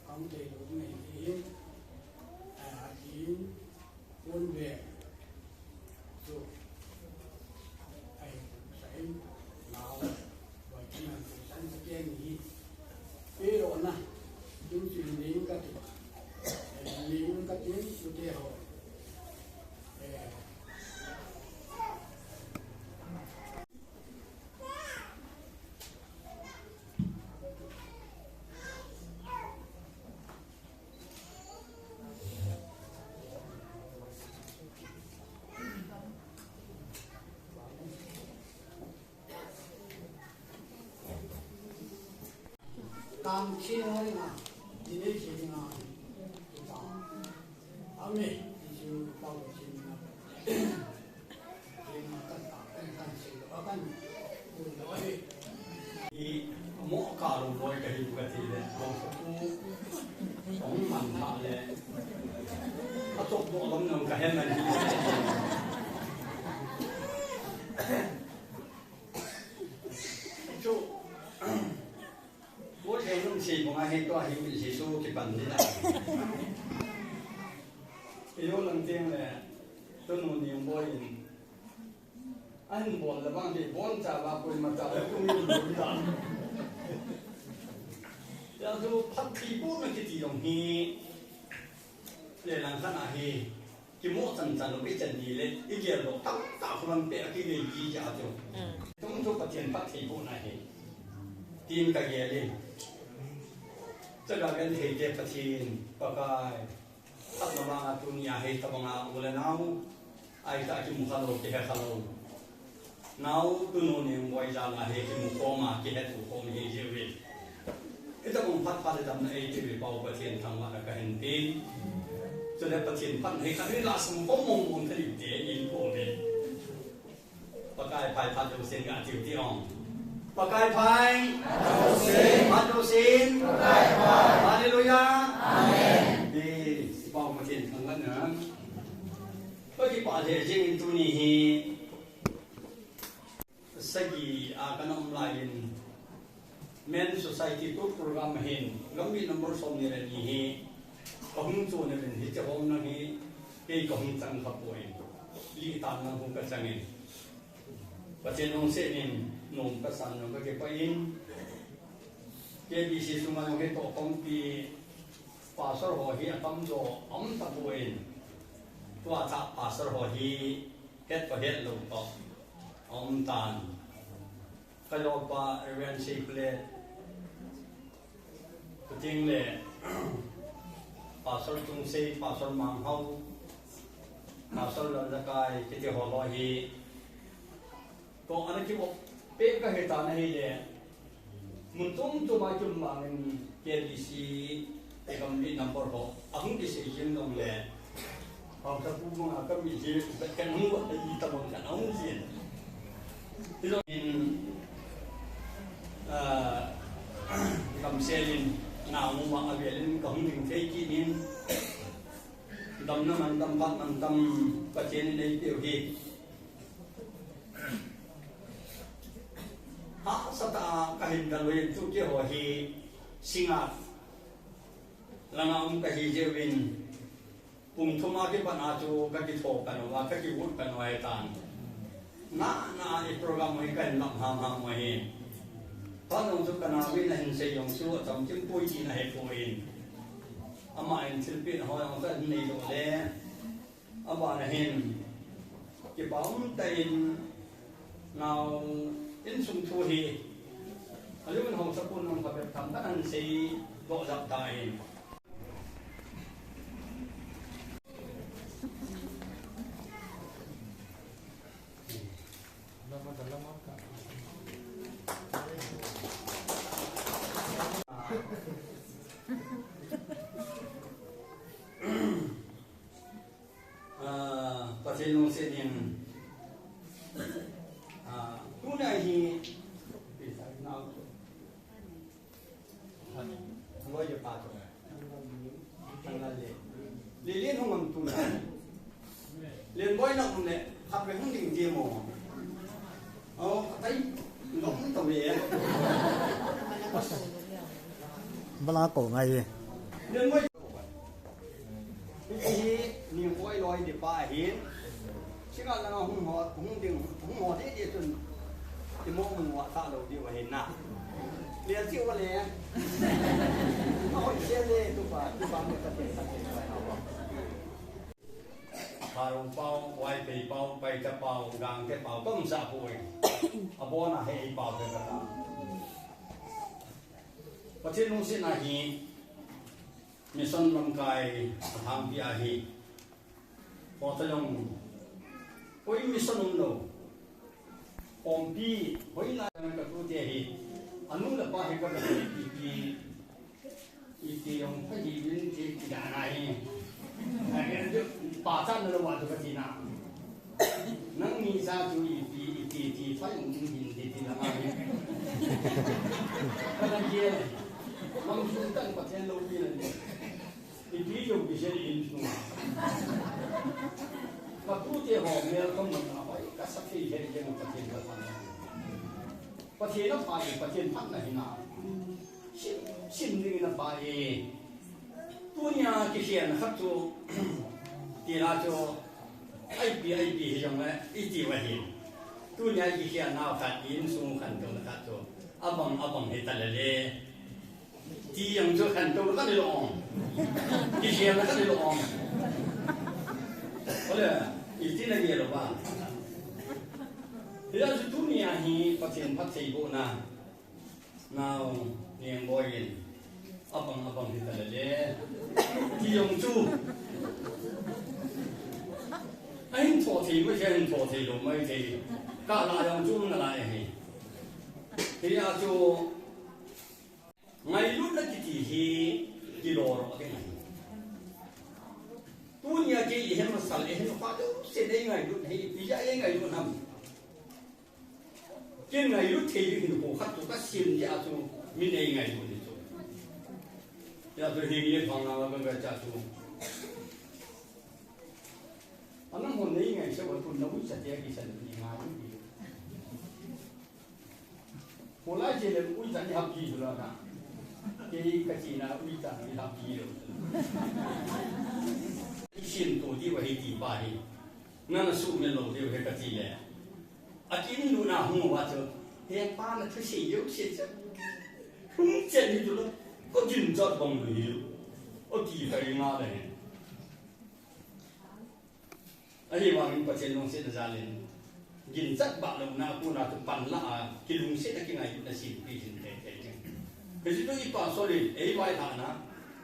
Ka hung thei lou ding ahi ti hin, ah, ahin, pon ve. Chu, ahin, sa in, nao, boi chan, san sa ke ni hi. Pero na, kin chu ning ka ti. Ning ka ti, chu te ho. Eh, Tang thei na, dinei thei na, kita. Amen. Isu pau thei na. Thei na kan ta, kan, kan thei lo, kan. Kun lo ai. I mo ka lo boi ka hi ka ti le. Mo ko ku. Ong man ta le. A tok do lam nang ka hen man. Chu. Bol he nung sei bang a he to a hi mi sei so kipan ni la. Iyo lang tiang le, tunu ni boi in. An bol la bang de bon cha ba koi ma cha le kung ni bol da. Ya tu phat ti bu na kiti dong hi. Le lang khan a hi. Kimo chan chan lo, i chan ni le, i gel lo, tam ta khu lam pe, a ki nei ji ja chu. Mm. Tum chu Pathian phat thei bu na hi. Tin ka gel in. Chaga gen thei te Pathian, Pakai. Phat na bang a tuni a hei ta bang a u le nau. Ai ta kimu kha lo, kihe kha lo. Nau tunu ni boi jal a hi kimu khom a, kihet u khom hi ji uvin. Ita bang phat phat le damna ei ti uvin Pau Pathian thangvahna ka hin tin. Chule Pathian phat hi ka hin la sum khom mong mong thei te in ko ve. Pakai phai phat lo sin ga tiu ti ong. Pakai phai. Phat lo sin. Pakai phai. Hallelujah. Amen. Ni, Pau Pathian thangvahna. Pakai pa le jing tuni hi. Sagi a ka na um lai in, Men Society tour program hin, gamgi number som ni le ni hi, ka hung chu ni le ni hi, che hom na hi, kei ka hung chang kha poi, li tan na hung ka chang in. Pathian hung se nin, nom ka san nom ka ke pa in, K B C sunga nong he to kong pi, pastor ho hi a tam jo, a um ta poi in, tua tha pastor ho hi, het pa het lo to, a um tan. Ka lawpa Reverend Seikhlet, Kuting le Pastor Tungsei, Pastor Manghau, Pastor Lalzakai, kiti ho lo hi. Ko ana ki op pe ka he ta na hi le. Mun chom chom a kium vangin K B C, eh, committee number ho ahung kisei jing jongle, haosapu banga kami hi, kan hung va, i tabang kan hung jin. Hilou in, ah, kamsel in, namu ma avel in kahung ding thei kit in, damna mantam, phat mantam, Pathen in eipeu hi. Hahsatah a kahin kalui in, tu keiho hi Singngat langa um kahi jeh uvin, pung thum a kipat a chu kakitho pan uva, kakigut pan uva ahitan. Nana i program hi kahin lam hamham u ahi. Phat jong chu kanaovin ahin sei jong chu achamkim poi tin ahepoi. Ama in thilpeh ho jong kahin neidoh le, abana hin, kipa umtah in nao insung thu hi, alung in haosapun jong phabep tham khat ahin seidoh jap tan. Ah, Pathen lungset in, ah, tuna hi, loi le pa to. Lelen hung am tuna. Lenboi na um le, khat ve hung ding ti mo. Oh, atai, lom to ve. Bala ko ngai ve. Lenboi. Hiti hi, Ningboi loi di pa ahin. Singngat langa hung ho, hung ding, hung ho di di chun. Imo mun wa sa lo di wa hin na. Le chi wa le. Ma hoi se le tu pa, tu pa mo ta te ta te pa. Pharong pao, Vaiphei pao, Paite pao, Gangte pao, kom sa poi. Abona he pao te ka ta. Pathen lungset na hi. Mission lamkai athangpi ahi. Kho ta jong. Koi mission um lou. Khompi, hoilai a ka tute hi. Anu le apa hi ka tute hi. Iti jong pha hi min ti ti da na hi. Ai, pa chan na lo wa tu ka ti na. Nangni cha chu ipi, iti, iti, phai um hin ti ti la ma hi. Kana ye. Mang sun tan Pathen loupi na ni. Ipi jong kisei in sunga. Ka tute ho mel ka mun na hoi, ka sa thei he ke Pathen ka pan. Pathen a pha, Pathen phatna hi na. Sim, sim ding na pa e. Tunia kikhen khat chu, ti la chu, ipi, ipi hi jong le, iti va hi. Tunia kikhen na khat insung khantou na khat chu, abang, abang hi ta le le. Ti jong chu khantou na khat ni lo. Kikhen na khat ni lo. Ole, iti na ye lo ba. Hia chu tunia hi, Pathen phattheibohna. Nao, Ningboi in, abang, abang hi ta le le. Ti jong chu. Ahin tho thei mai thei, ahin tho thei lou mai thei. Ka la jong chu na la e hi. Hia chu, ngailutna kiti hi, kilo ro ding ahi. Tunia kei i hem masal, i hem pa deuh se dei ngailut hi, ipi jeh a i ngailut ham. Ken ngailut thei ding hinkho khat chu ka sim jeh a chu min ei ngailut ni chu. Hia chu hi nge phang na ka ka cha chu. Anang hon nei ngai se wa tun na uicha te kisan ni ngai ni. Hoilai che le uicha ni hap ki chu la na. Kei ka chi na uicha ni hap ki lo. I sim to di wa hi ti pa hi. Nana sumil lou diu ahi kati le. Akin nu na hung uva chu. He pa na thusei diu se chu. Hung chen hi chu lo. Ko ginchat bang lu hi. O ti ka ring a le. Ahivangin Pathen lungsetna jal in. Ginchat bah louna a kona chu panla a. Kilungset a kingailutna simpi hin te te. Hichu i pastor in, ei vailhahna,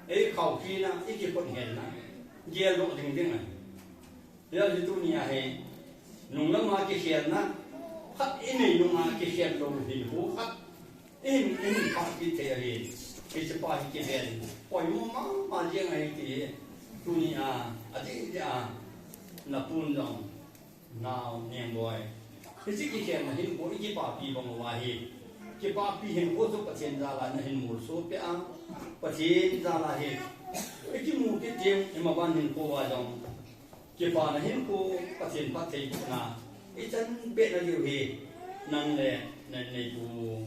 ei khaokina, i kikhuthenna. Geldoh ding ding ahi. Hia hi tunia hi, nunglam a kikhelna, khat i nei nunga kikhel lou hi hu khat. Im, im, pa kithei ahi. Hiche pa hi kiven. Poimo mama jeng ahi ti. Tunia, adeh dia, napun jong. Nao, Nengboi. Hiche kikhenna hinkho, ikipapi bang uva hi. Kipapi hinkho chu Pathen jal a nahin molso peh a. Pathen jal a hi. Ikimu kit teng, imaban hinkho uva jong. Kipana hinkho, Pathen phattheibohna. Ichan peh nadiu hi. Nang le, na neipu.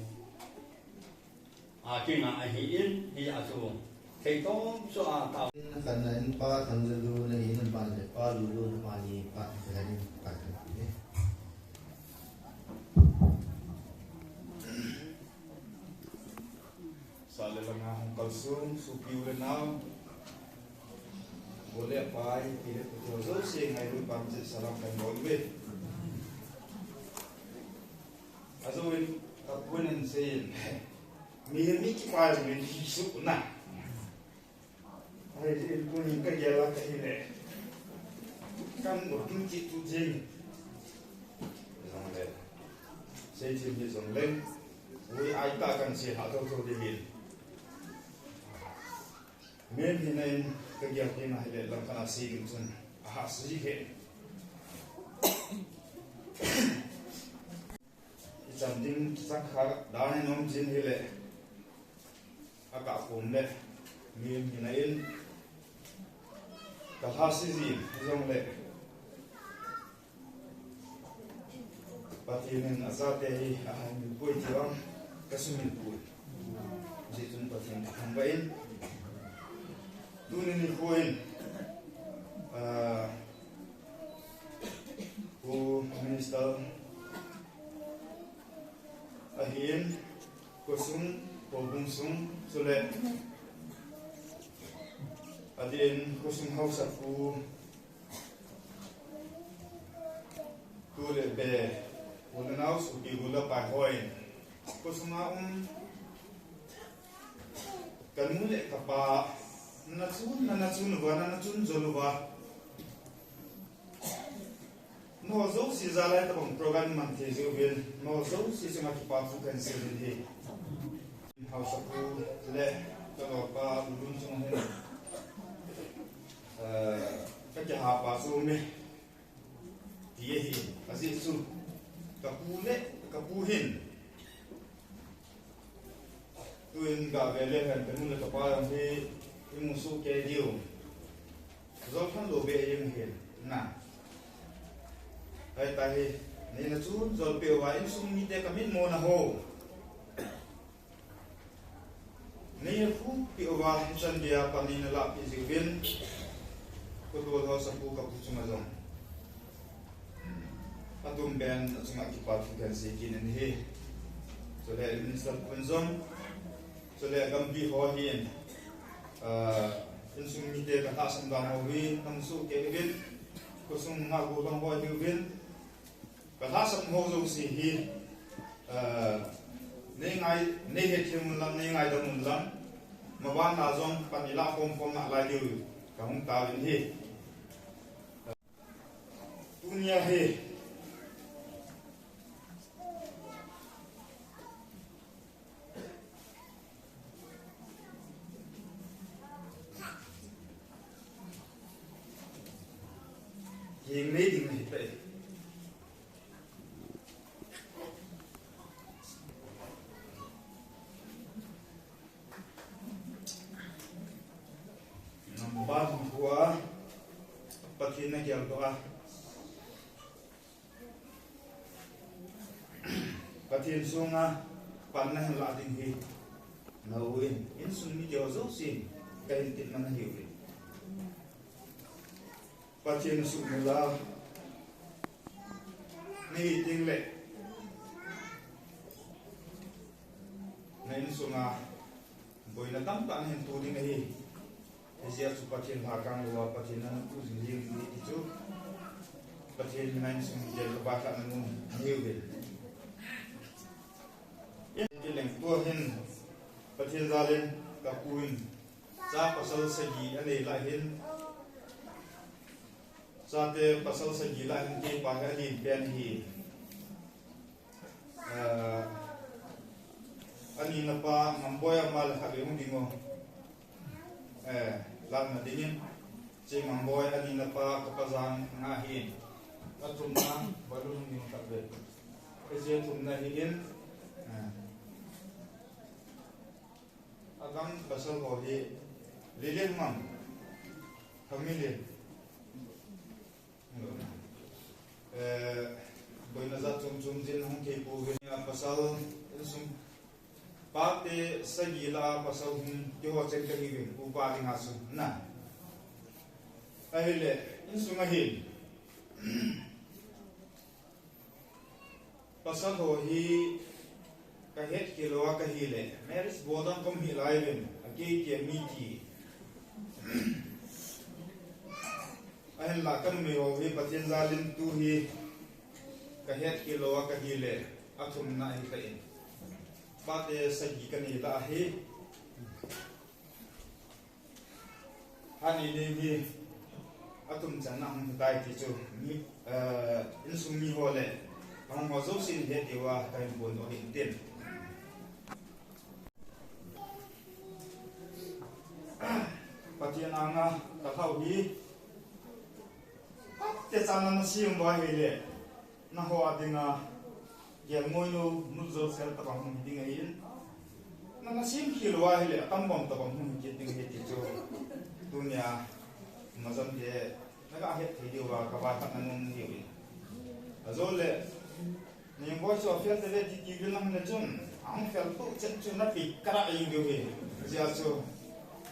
A, kinga ahin, hia chu. Thei tom chu a ta. Kan na in pa Thangjalu na in ban le pa Lulu na pa ni pa ka in pa ka ni. Sa le langa hung kalsung, sopi u le nao. Bo le pai, pi le pu jouse ngailut ban cheh salam kan bol uve. Ajouvin, kapuin asei in. Mihem mi kipah jong in hi sukna. Ahi, tunin kagel a kahile. Kan working kit tu jing. Jongle. Sei thim hi jongle. Ui, aitah kan sei lha thotho ding hin. Mihem hina in kagel ding ahile, lam kana sei ding chun. Aha, sei he. Ichan ding kichang kha dan in um jin hile, akah pum le, mi hina in, kalhasi jin, hijongle, Pathen in achate hi ahaimil poi ti vang, kasumil poi. Hijeh chun Pathen kathangvah in, tuni nikho in, ah, Pu Minister ahin, khosung, houbung sung, chule, adeh in khosung haosapu, tu le be, u le nao sopi u le pai hon, khosunga um, kanu le kapa, nana chun, nana chun uva, nana chun jol uva. Nangho jouse jal a hitabang program man thei jeh uvin, nangho jouse chunga kipa thu kahin sei in ahi. Haosapu le kaloipa Lun chunga hin, eh, kakihapa chu ume, ti ahi, ajeh chu, kapu le, kapu hin, Tuin gave le hen, kanu le kapa jong hi, imu soh kei diu. Jol than lou beh jeng hin, na. Ahi tahi, neina chun jol peh uva, insung mite kamin mo naho. Neina phu peh uva, hichan geiya pan neina lah peh jeh uvin. Kotol haosapu kapu chunga jong. Atum pen achunga kipa thu kahin sei kit in ahi. Chule Minister pu in jong, chule gamgi ho hin, ah, insung mite kalhahsam dan ho hi, namu soh kei uvin, khosung a go bang ho hiuvin, kalhahsam ho jouse hi, ah, neingai, neihet them un lang, neingaidam un lang, maban a jong pan ilah khom khom nalai diu kahung tauvin ahi. Tunia hi. Hing nei ding hi pe. Number one, Pathen na geldoh a. Pathen sunga pan nahin lah ding hi. Nau in, insung mite ho jousen, kahin tin man ahiuve. Pathen asuhmil a, nahi teng le, na insunga boina tamtah nahin to ding ahi. Hijeh a chu Pathen lhakang louva, Pathen nana tu jing jing ding ti chu, Pathen in na insung mite ho vahthah na mun ahiuve. Kileng tua hin, Pathen jal in, kapu in, cha pasal sagi anei lai hin, chate pasal sagi lah hin keipa hi alen pen ahi. Ah, Ani napa Ngamboi ama le khat vei hung ding o. Eh, lamna dingin, Che Ngamboi ani napa Kapajan nga hin. Athumna, balun hung ding khat vei. Che thumna hi in. Eh. Agam pasal ho hi Lilin Ngam. Family. Eh, boina jat chom chom jin hung thei pouvin a pasal insung pate sagi la pasal hung kiho chen kahiuvin upa dinga chu na. Ahile, insung ahin. Pasal ho hi kahet khel lou a kahile, marriage bol dang kaum hih lai uvin, akei kei mi ti. Ahinla kanumei ho hi Pathen jalin tu hi kahet khel lou a kahile, athumna ahi tan. Pate sagi kanei lai hi. Hani ni hi atum channa hung hitai ti chu mi, eh, insung mi ho le ahung ho jousen het diuva kahin phondoh ahin tin. Pathen anga kalhau hi, pate channa nasem uva ahile, naho a dinga, gelngoi lou, nutjou sel tabang hung hi ding ahin. Na, nasem khel uva ahile, atambom tabang hung hi kit ding ahi ti chu. Tunia, Majan te, naga het thei diuva, kavai khat nanom diu ahin. Ajole, Ningboi chu afel tave ti ti vil lang le chun, ahung fel tu chet chu napi kara ahi diu ahi. Hijeh a chu,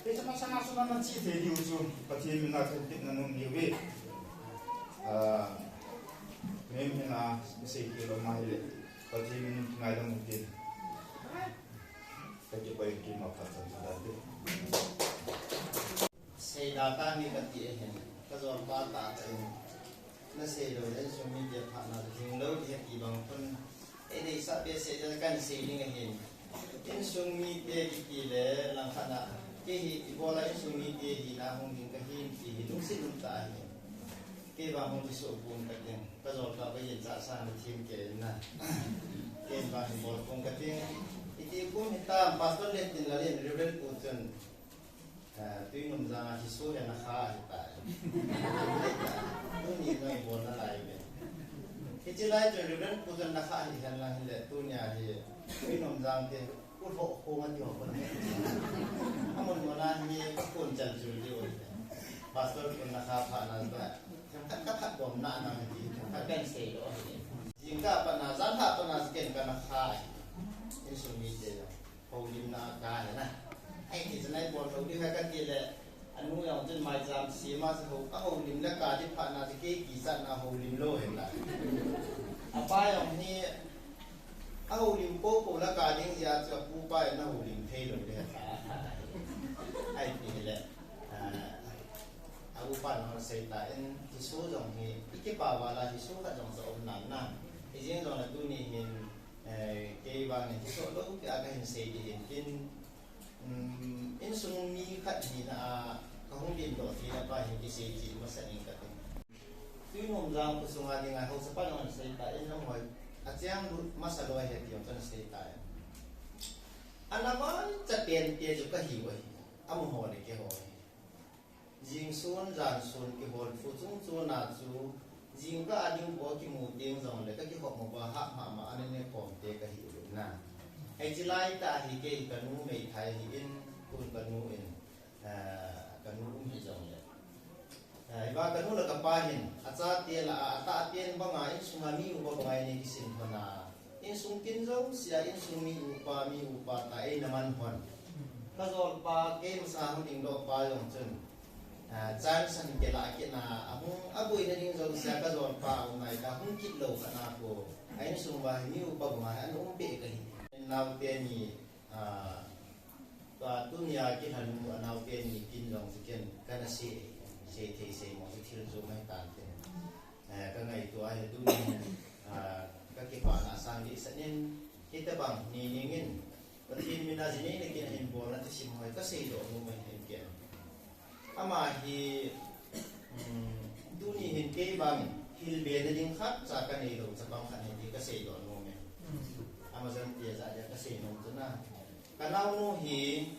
Hiche masanga chu nana che thei diu chu, Pathen mina thiltip nanom diu ahi. Ah, mem hina, sei khel lou ma hile, Pathen min ngaidam ute. Kakipah in keima phat chan chu dante. Seida tani kati ahin, kajolpa tah tah in. Nasei lou le, insung mite phatna jing lou ding ahi ti bang khun. Ei deisah behseh jeh a kahin sei ding ahin. Insung mite kiti le langkhat a, kei hi ibola insung mite hina hung ding kahin ti hi lungset um tah ahi. Kei vang hung kisoh pon kating, kajolpa kahin chah sang le thim kei in na. Kei vang hin bol pon kating. Iti kum hitam, Pastor Lentinlal in Reverend Pu chun, Ah, Tuinomjang a hiche hi nakha ahitai. Tuni neibolna lai uve. Hiche lai chun Reverend Pu chun nakha hihen lang hile tunia hi Tuinomjang te u lhoh khom ati ho kon. Amun mona hi kon chal chul diu ahi. Pastor Pu nakha phatna ba. Themkhat kaphatdomna na hi themkhat kahin sei lou ahi. Jingkah a patna, janhi a patna ken kana kha ahi. Insung mite jong. Houlimna a ka ahi na. Ahi ti chu neibol lou ding ahi kati le, anu jong chun maicham sema chu hou, ahoulim le ka ding phatna chu kei kichatna houlim lou ahi la. Apa jong hi, ahoulim poupou le ka ding jeh a chu apupa in ahoulim thei lou ding ahi ta. Ahi ti le, ah, a upa in asei tan, hiche jong hi, ikipa val a hiche khat jong chu um nan na. Hijeng jong le tuni hin, Eh, kei vang in hiche lou pia kahin sei ding ahin tin, um, insung mi khat hina a kahung dingdoh theina pa hin kisei cheh masa ing kati. Tuinomjang khosunga dinga haosapan in asei tan, nahoi, acheng lut masa lou ahi ti jong chun asei tan. Ana vancha pen te chu kahiu ahi, amaho le keiho hi. Jingsun, jansun, kihol thu chung chuna chu, jingkah a ding bou kimu teng jongle, kakihop mo ba hah mama a nene khom te kahi uvin na. Hiche lai tah hi kei kanu meithai ahin, tun kanu in, eh, kanu um hijongle. Eh, hiva kanu le kapa hin, achate lah a, atahpen banga insunga mi upa banga nei kisin lhon a, Insung kin jousea, insung mi upa, mi upa tah a eina man lhon. Kajolpa, kei masanga hung dingdoh pa jong chun. Ah, chance ahin kilah kit na, ahung, aboina ding jousea, kajolpa, aum nai ta, hung kit lou kha na ko. A insung uva hi mi upa banga hi, ana um peh kahi. Naote ni, ah, Tua tunia kilhon u anaote ni kin jong chu ken kana sei, sei thei sei mo chu thil chu mai tante. Eh, ka ngaito a hi tuni, ah, ka kipana sang dehset in, hitobang ni ning in, Pathen mina ji neina kin ahin bolna thusim hoi ka seidoh nom ahi ken. Ama hi, um, tuni hin kei vang, hilbe na ding khatcha ka neilou, chapang khat ahi ti ka seidoh nom e. Ama jan tia ja dia ka sei nom chu na. Ka naunu hi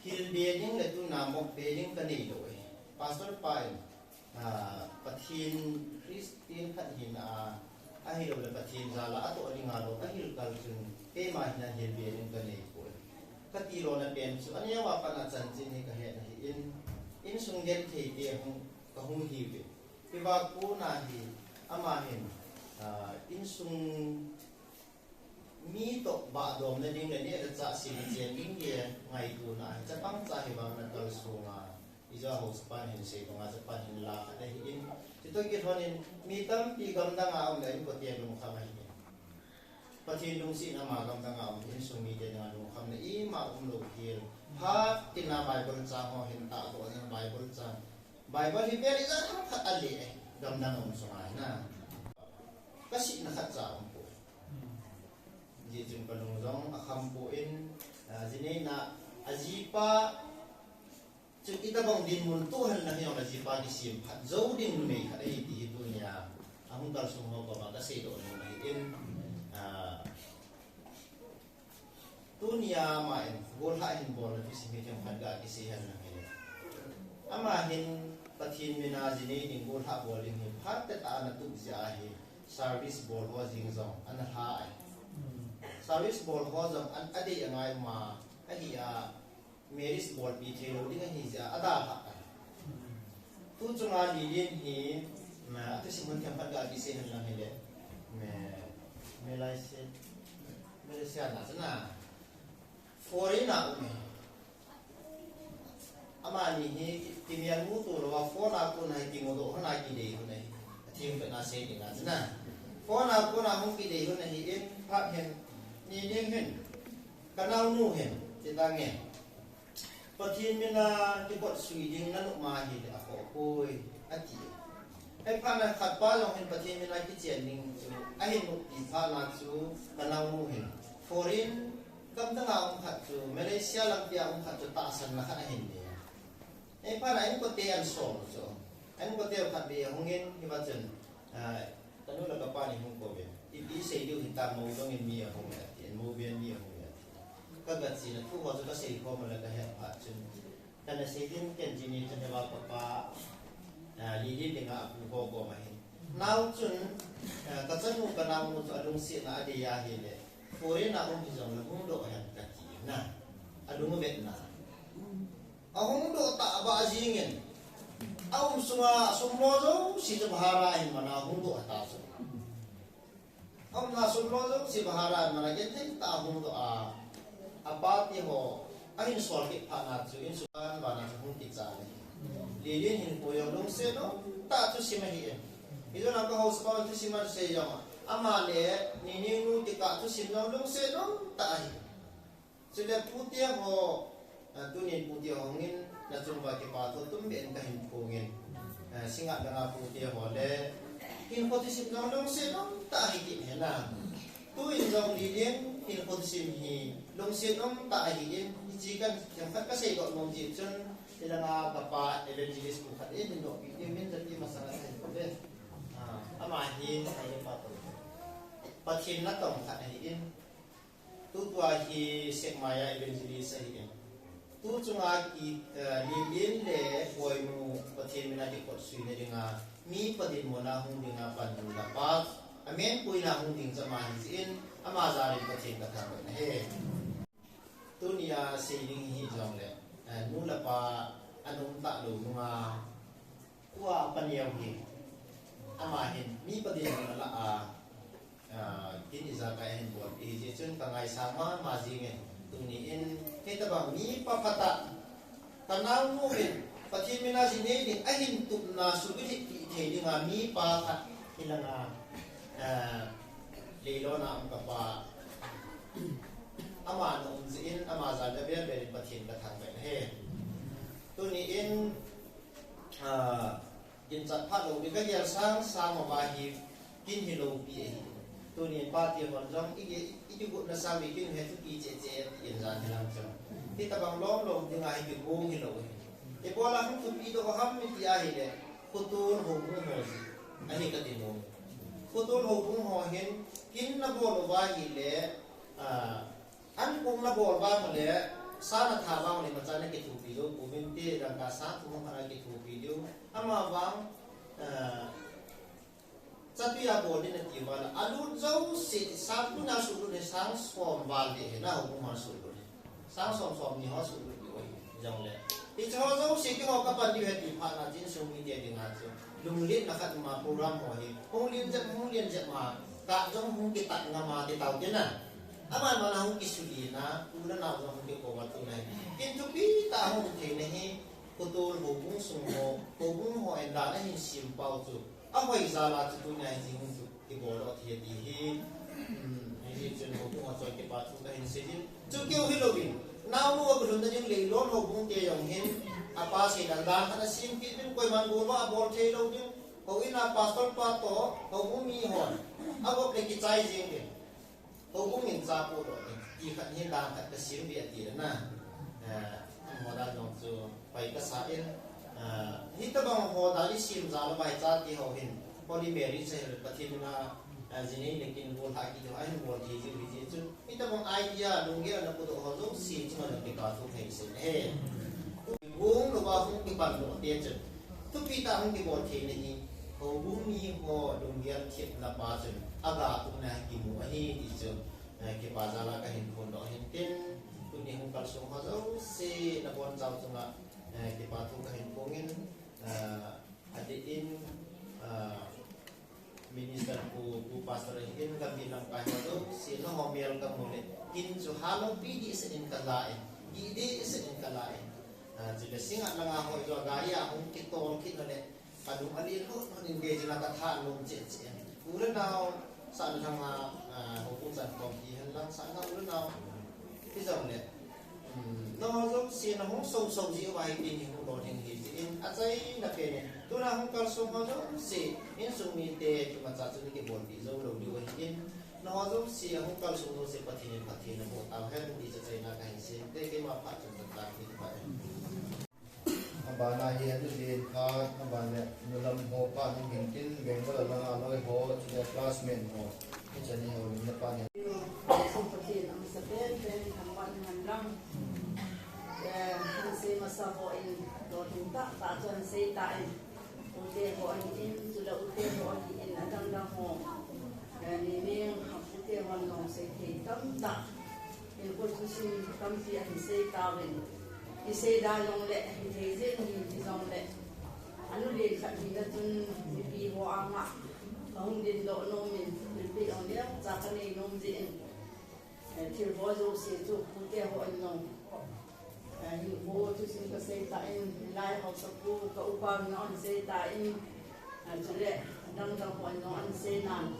hilbe ding le tuna mokbe ding ka nei lou e. Pastor pa in, ah, Pathen Christian khat hina a, ahilou le Pathen jal a atoh dinga lou ka hil kal chun, keima hina hilbe ding ka nei poi. Ka tilona pen chu, aneo a pat a chanchin hi ka hetna ahin, insung genthei te hung, ka hung hiuve. Hiva kona hi, ama hin, ah, insung mi toh bahdomna ding le neh le chah sem chen ding le ngaitona hi, chapang cha hi vang na kalsong a, ija ho chapan hin sei banga chapan hin la khat ahin, chutoh kilhon in mi tampi gamdang a um le inkote lungkham ahi. Pathen lungsetna ama gamdang a um, insung mite dinga lungkhamna ima umlou hel. Phat tina Bible chang ho hin tahdoh jing, Bible chang. Bible hi vel ijat ham khat ale e, gamdang um sunga hina. Ka sihna khat cha um poi. Hijeh chun ka lung jong akham poi, ah, ji neina ajipa chu itobang dinmun toh henlang hijongle ajipa kisem phat jou ding numei khat ahi ti hi tunia ahung kalsong ho koma ka seidoh nom ahin, ah, tunia ama in golhah hin bolna thusim hi themkhat ga kisei henlang hile. Ama hin Pathen mina ji nei ding golhah bol ding hi phat tah a ana tup jeh a hi service bol ho jeng jong ana lha ahi. Service bol ho jong an adei angai ma ahi a, marriage bolpi theilou ding ahi jeh a adalhah ahi. Tu chunga Lilin hi, na, athusim hun themkhat ga kisei henlang hile. Me, Malaysia, Malaysia na chana. Foreign a um e. Amani hi kimelmu toulouva phone a kona hi kimudoh hon a kidei hon ahi. Atheng pet na sei ding a chana. Phone a kona hung kidei hon ahin, phat hin, Lilin hin, ka naunu hin, ti tange. Pathen mina kikhotsui ding nanop ma hile akhoh poi, ati. Hiphat na khatpa jong hin Pathen mina kichen ding chu ahin noppi phat na chu ka naunu hin foreign gamdang a um khat chu, Malaysia lampi a um khat chu tahsanna khat ahin nei. Hiphat na inkote an som chu, inkote khat beh ahung in, hiva chun, ah, kanu le kapa ni hung kouvin, ipi sei diu hitam, mou dongin mi ahung e ati, mou ven mi ahung e ati. Ka gatchena thu ho chu ka seikhom le ka het phat chun, kana sei din ken chini chun hiva kapa, ah, Lilin dinga apu ho koma hin, nao chun, ah, ka chanu ka naonu chu alungsetna adei ahile, foreign a um hijongle hungdoh hen kati na, alungvetna. Ahungdoh tah bah jengin, aum sunga sum lo jouse chu bhara ahin mana hungdoh ta chu. Aumna sum lo jouse bhara ahin mana genthei tah a hungdoh a, apa te ho ahin sol kit phat na chu insung vana chu hung kicha le. Lilin hinkho jong lungset um tah a thusim ahi e. Hijongle ka haosa pa thusim asei jong, ama le Lilin nu kikah thusim jong lungset um tah ahi. Chule pute ho, ah, tunin pute ho hungin, nachunguva kipa tho tumbeh in kahin phongin, ah, singa danga pute ho le hinkho thusim jong lungset um tah ahi kit hen na. Tuin jong Lilin hinkho thusim hi lungset um tah ahin, hiche kan themkhat kaseidoh nom jeh chun, hilanga kapa evangelist pu khat in hin dohpi diuvin jati masanga kahin pouve. Ah, ama hi Pathen natong khat ahin, tutua hi Sekmai a evangelist ahin. Tu chunga ki, eh, Lilin le Boinu Pathen mina kikhotsui na dinga, mi pa dinmun a hung dinga panmun lapa, amen puina hung ding chu ama ahi jeh in, ama jalin Pathen kathangvah in ahi. Tunia sei ding hijongle, eh, nu le pa ana um talou nunga, tua paneo hi, ama hin, mi pa dinmun ala a, ah, kin ijakai ahin bolpi hijeh chun kangaisang mama jingin, tuni in, hitobang mi pa phatah, ka naonu hin, Pathen mina ji nei ding, ahin tupna sugulhit pi thei dinga mi pa khat, hilanga, ah, leilon a um kapa, ama naum jeh in, ama jal a velvel in Pathen kathangvah in ahi. Tuni in, ah, ginchat phat lou ding kagel sangsang uva hi kin hilou pi ahi. Tunin pate hon jong i, i, ikigotna sangin kin hethupi cheh cheh tin jan hilang chun, hitobang lom lom dinga hi kigong hilou ahi. Ibola hung thupi doh ham iti ahile, khotol houbung ho jeh ahi kati nom. Khotol houbung ho hin kin nabol uva ahile, ah, An kum na bol vang le, sa na tha vang le, imacha na kithopi jou pouvin te, dangka sang thum khat na kithopi diu. Ama vang, eh, chatuiya bol ding nati uva le, alut jouse, sang thum na suhlut le, sang som val le, na houbung ma suhlut le. Sang som som ni ho suhlut le, oi, jong le. Hiche ho jouse keiho kapan diu ahi ti phat na chun insung mite dinga chu. Lunglen na khat ma program ho hi. Hung len jep, hung len jep ma, ka jong hung kitat ngam a ti tau te na. Aman mana hung kisuli na, u le nao jong hung kikou vat u na hi. Kin thupi tah hung thei na hi, kotol houbung sung ho, houbung ho in dan ahin sem pau chu. Ahoi jal a chu tuni a hi hung chu kibol doh thei ti hi. Hmm, hiche chun houbung ho choi kipa thu kahin sei jin. Chu keu hilouvin. Naonu a bulhun na ding Leilon houbung te jong hin. Apa sei dan dan khat asem kit uvin koiman bol va abol thei lou ding. Houin a pastor pa toh, houbung mi hon. Agop le kichai jing ding. Houbung in cha podoh ding, ti khat hi dan khat kasem beh ati le na. Eh, amaho dan jong chu pai kasa in, eh, hitobang ho dan isem jal a vaicha ti ho hin, Holy Mary cha hil Pathen na, eh, jinei le kin bol ha kiti ho ahin bol thei jiu hi jeh chun, hitobang idea lunggel a na podoh ho jouse chunga jong kipa thu kahin sei e. Hung louva hung kipan doh te chun, thupi tah hung kibol thei na hi, houbung mi ho lunggel thepna pa chun, aga tuna kimu ahi ti chu, eh, kipa jal a kahin phongdoh ahin tin, tuni hung kalsong ho jouse nabonchau chunga, eh, kipa thu kahin phongin, eh, adeh in, eh, Minister pu, pu pastor in gam hi lamkai ho jouse, nangho mel kamu le, kin chu halou pi dehset in kala e, deh dehset in kala e. Ah, chule singa langa ho jo gari a hung kitol kit le, kalung alel hon hon in gei jila katha nom cheh cheh. U le nao, san langa, ah, houbung chan kom hi hen lang san langa u le nao. Hijong le, Hmm, nangho jouse nahung sou sou ji uva hi tin hi hung lou ding hi tin, achaina pen in. Tuna hung kalsong ho jouse, insung mite kimacha chu kibolpi jou lou diu ahi in. Nangho jouse, ahung kalsong jouse Pathen in phatthei naboh tauhen ti chu achaina kahin sei te, keima phat chun kati pah e. Abana hi anu len khat, abana nu lam ho pa hung hin tin, Bengal langa loi ho, chule classmate ho. Hiche ni ho, ni na pa ni. Pathen amasa pen pen, thangvah in hen lang. Eh, hin sei masa ho in, lolhing tah tah chu hin sei tan. U te ho ahin, chule u te ho ahin, adang dang ho. Eh, ni ning, u te hon jong sei thei tamtah. Hinkho thusim tampi ahin sei tauvin. Isei da jongle, hithei jeng hi, hijongle. Anu len khat hina chun, mipi ho anga. Kahung dingdoh nom in, thilpeh jong neocha kanei nom jeh in. Eh, thil ho jouse chu, u te hon jong. Eh, hinkho thusim kasei tan, lai haosapu, ka upa hon jong asei tan. Eh, chule, adang dang hon jong asei nan.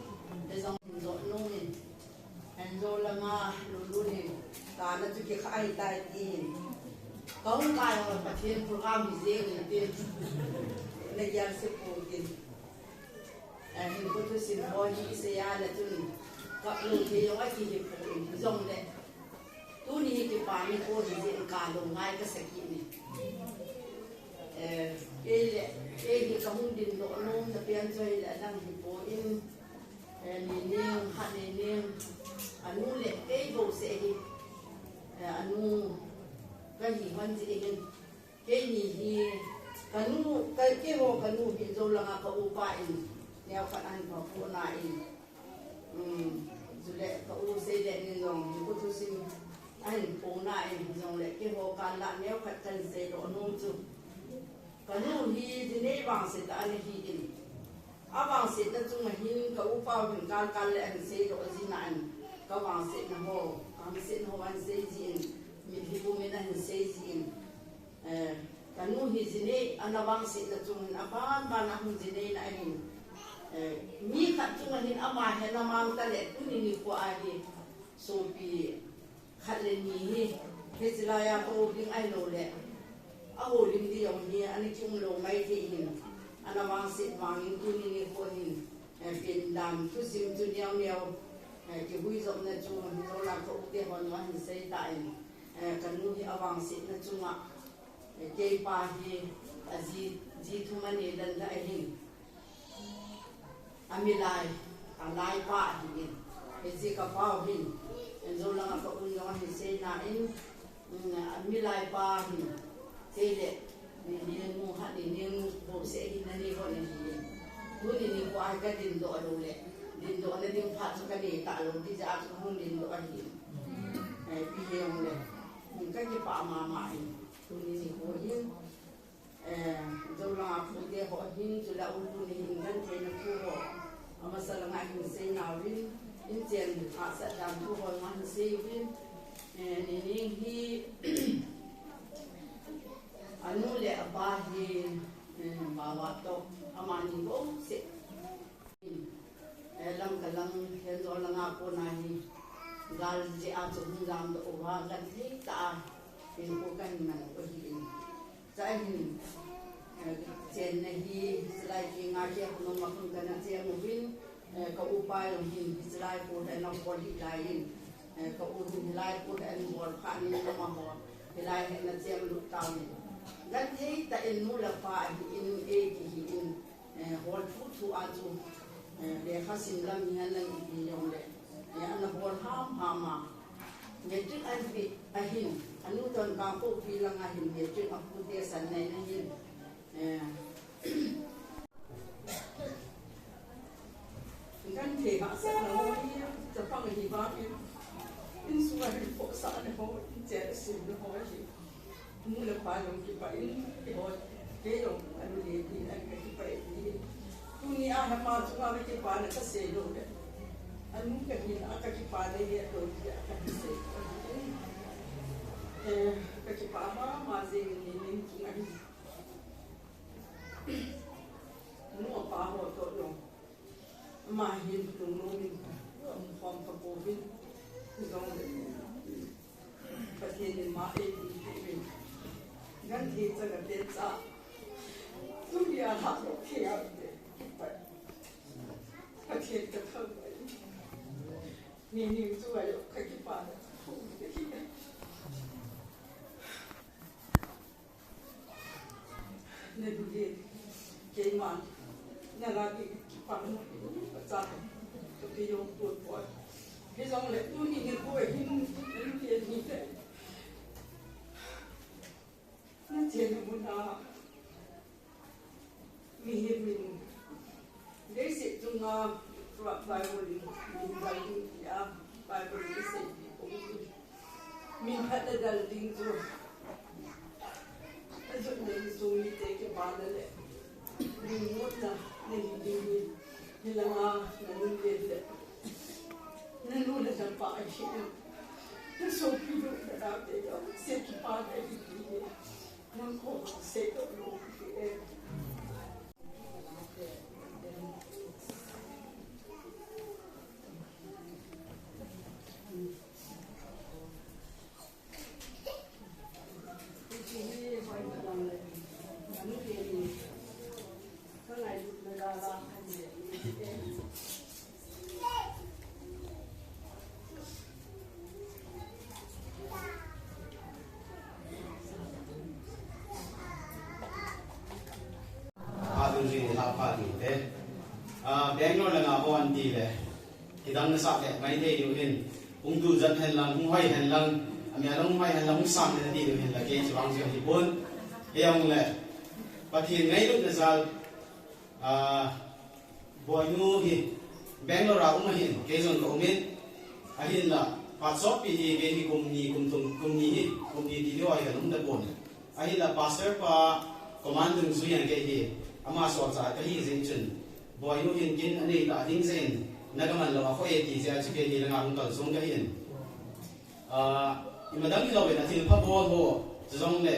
Te jong dingdoh nom in. Enzo lama lulu ni, kana chu kikhai tai tin. Kahung kai ho Pathen program hi jeng in tin. Na gel se po tin. Eh, hinkho thusim ho hi isei a le chun. Kap lou thei jong akihi poi in jongle. Tuni hi kipa nikho hi jeh in kalung ngai kasa kit e. Eh, kei le, kei hi kahung dingdoh nom na pen chu hile adang hi poi in. Eh, ni ning, ha ni ning, anu le kei bou seh hi, eh, anu kahi hon jeh hin. Keini hi, kanu, ka, keiho kanu hi jou langa ka upa in, neokhat ahin pha pona in. Um, chule ka u sei le nin jong, hinkho thusim ahin pona in, jongle keiho kal la neokhat kahin seidoh nom chu. Kanu hi jinei vangset a ana hi in. Avangsetna chunga hin ka upa u hin kal kal le ahin seidoh jin ahin, ka vangsetna ho, ka hamsetna ho ahin sei jin, mitlhi pumin ahin sei jin. Eh, kanu hi jinei, ana vangsetna chung hin aban ban a hung jinei na ahin. Eh, mi khat chunga hin ama hi ana mang ta le tuni nikho a hi sopi khat le ni hi, hiche laiya ka u ding ahilou le, a houlim ding jong hi, ana kium lou mai thei hin, ana vangset vangin tuni nikho hin, eh, pen dan thusim chu neo neo, eh, kihui jopna chu, hijongle ka u te hon jong ahin sei tan, eh, kanu hi avangsetna chunga, eh, keipa hi, aji, ji thum anei dan dan ahin. Amilai, alaipa ahin, hiche ka pau hin, Jou langa ka un jong ahin seina in, mm, a milai pa hin, sei le, ni, ni nu ha, ni, ni nu bo se hin na ni ho ni hin. Tuni nikho a ka dindoh lou le, dindohna ding phat chu ka nei talou, ti jeh a chu hung dindoh ahi. Eh, pi he jong le, mm, ka kipah mama in, tuni nikho hin. Eh, jou langa pute ho hin, chule u tuni hin gentheina thu ho. Amasa langa hin seina uvin, inchen hahsat dan thu ho jong ahin sei uvin. Eh, nining hi, anu le apa hi, eh, bawa to, amani bou se. Eh, Lamka lang, Khenjol langa kona hi, gal jeh a chu hung lamdoh uva, genthei tah a, hinkho kahin man u ahi in. Chua hin, eh, chenna hi, hichelai kinga kia kunom a kun kana cheng uvin, eh, ka upa jong hin, hichelai kona ana bol hih lai in, eh, ka u hin hilai kona ana bol phat in amaho, hilai hi ana cheng lut tauvin. Genthei tah in nu le pa ahi in, eh, kihi in, Eh, hol thu thu a chu, eh, lekha sim lam hi alang ipi jong le, eh, ana hol ham ham a. Matric an pi ahin, anu toh Kangpokpi langa hin matric apute san nei na hin. Eh, genthei hahsatna ho hi, chapang hi vang in, insunga hin khohsahna ho, inchen asimna ho hi. Nu le pa jong kipah in, kihou, kei jong anu le pi in ka kipah e ti. Tuni a ama chunga ka kipana ka sei lou le. Anu kahin a ka kipana he lou ti a ka sei. Eh, ka kipah mama jeng in nining chunga hin. Nu le pa ho toh jong. Ama hin lungnom in, um khom kapouvin, jong le, Pathen in ama eipui uvin. Genthei chang a te cha. Tuni a lhah lou thei a te. Pathen ka thangvah in. Nining chu a jong ka kipana. Nalungin, keiman, nalungin kipana, kacha, kapi jong pon pon. Hijongle tuni nikho hin, nalungin hile. Nachenna muna, mihem in, leiset chunga Bible in, Bible in tia, Bible in seipeh u. Min phatna dal ding chu. Ajotna insung mite kipana le. Lungmonna nahi ding hi. Hilanga nalunglen le. Nanu le napa ahi. Nasopi nu nanao te jouse kipana ahi ding hi. Nang ko seidoh lou hi e. Phat ding jing, phat ding te. Ah, Bangalore langa hung hon tile. Kidang nasah le, ngai thei diu hin. Hung du jan hen lang, hung hoi hen lang. Amia lang hung hoi hen lang, hung sang hen ti diu hin la kei chu vang chu hi pon. Hijong le. Pathen ngailutna jal. Ah, Boinu hi Bangalore a um ahin, kei jong ka um in, ahinla, phat sotpi hi kei hi kum ni, kum thum, kum ni hi, kum ni ti diu a hi ka um tapon. Ahinla, pastor pa command dungjui a kei hi, ama solchah kahi jeh chun, Boinu hin kin anei ta ding jeh in, na ka man lou a kho e ti jeh a chu kei hi langa hung kalsong kahin. Ah, imadang hilou in athilpha bol ho, chujongle,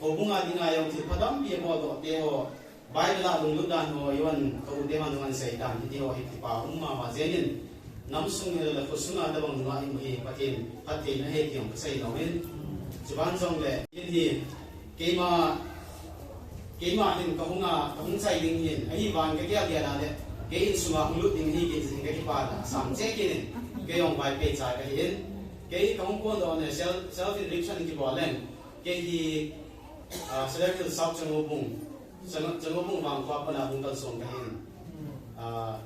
Houbung a dinga jong thilpha tampi abol doh te ho, Bible a lunglut dan ho, Johan ka u te hon jong ahin sei tan, hiti ho hi kipa um mama jeng in, nam sung hilou le khosung a tabang nunga imu hi Pathen phattheina ahi ti jong kasei nom in, chuban jongle, hin hi, keima, keima hin kahung a, kahung chai ding hin, ahivang kagel gel a le, kei insunga hung lut ding ahi kit jeh in kakipa a, sam cheh kit in, kei jong Bible chai kahi in, kei kahung phondoh le self, self introduction kibol leng, Kei hi, ah, Salem Hills South Changoubung, Chang-, Changoubung Vangkho a pat a hung kalsong kahin. Ah,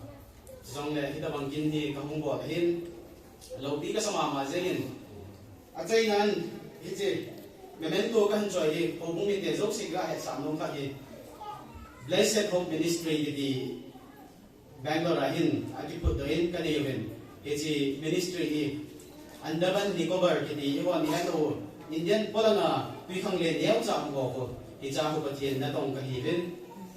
chujongle hitabang kin hi kahung bol ahin. Loupi kasa mama jengin. Achaina in, hiche memento kahin choi hi, houbung mite jouse gahetsah nom khat hi, Blessed Hope Ministry kiti Bangalore a hin akiphutdoh in kanei uvin. Hiche ministry hi Andaman Nicobar kiti eiho nihet u Indian polanga twikhanglen neocha hung ho khu, hichea khu Pathen natong kahiuvin.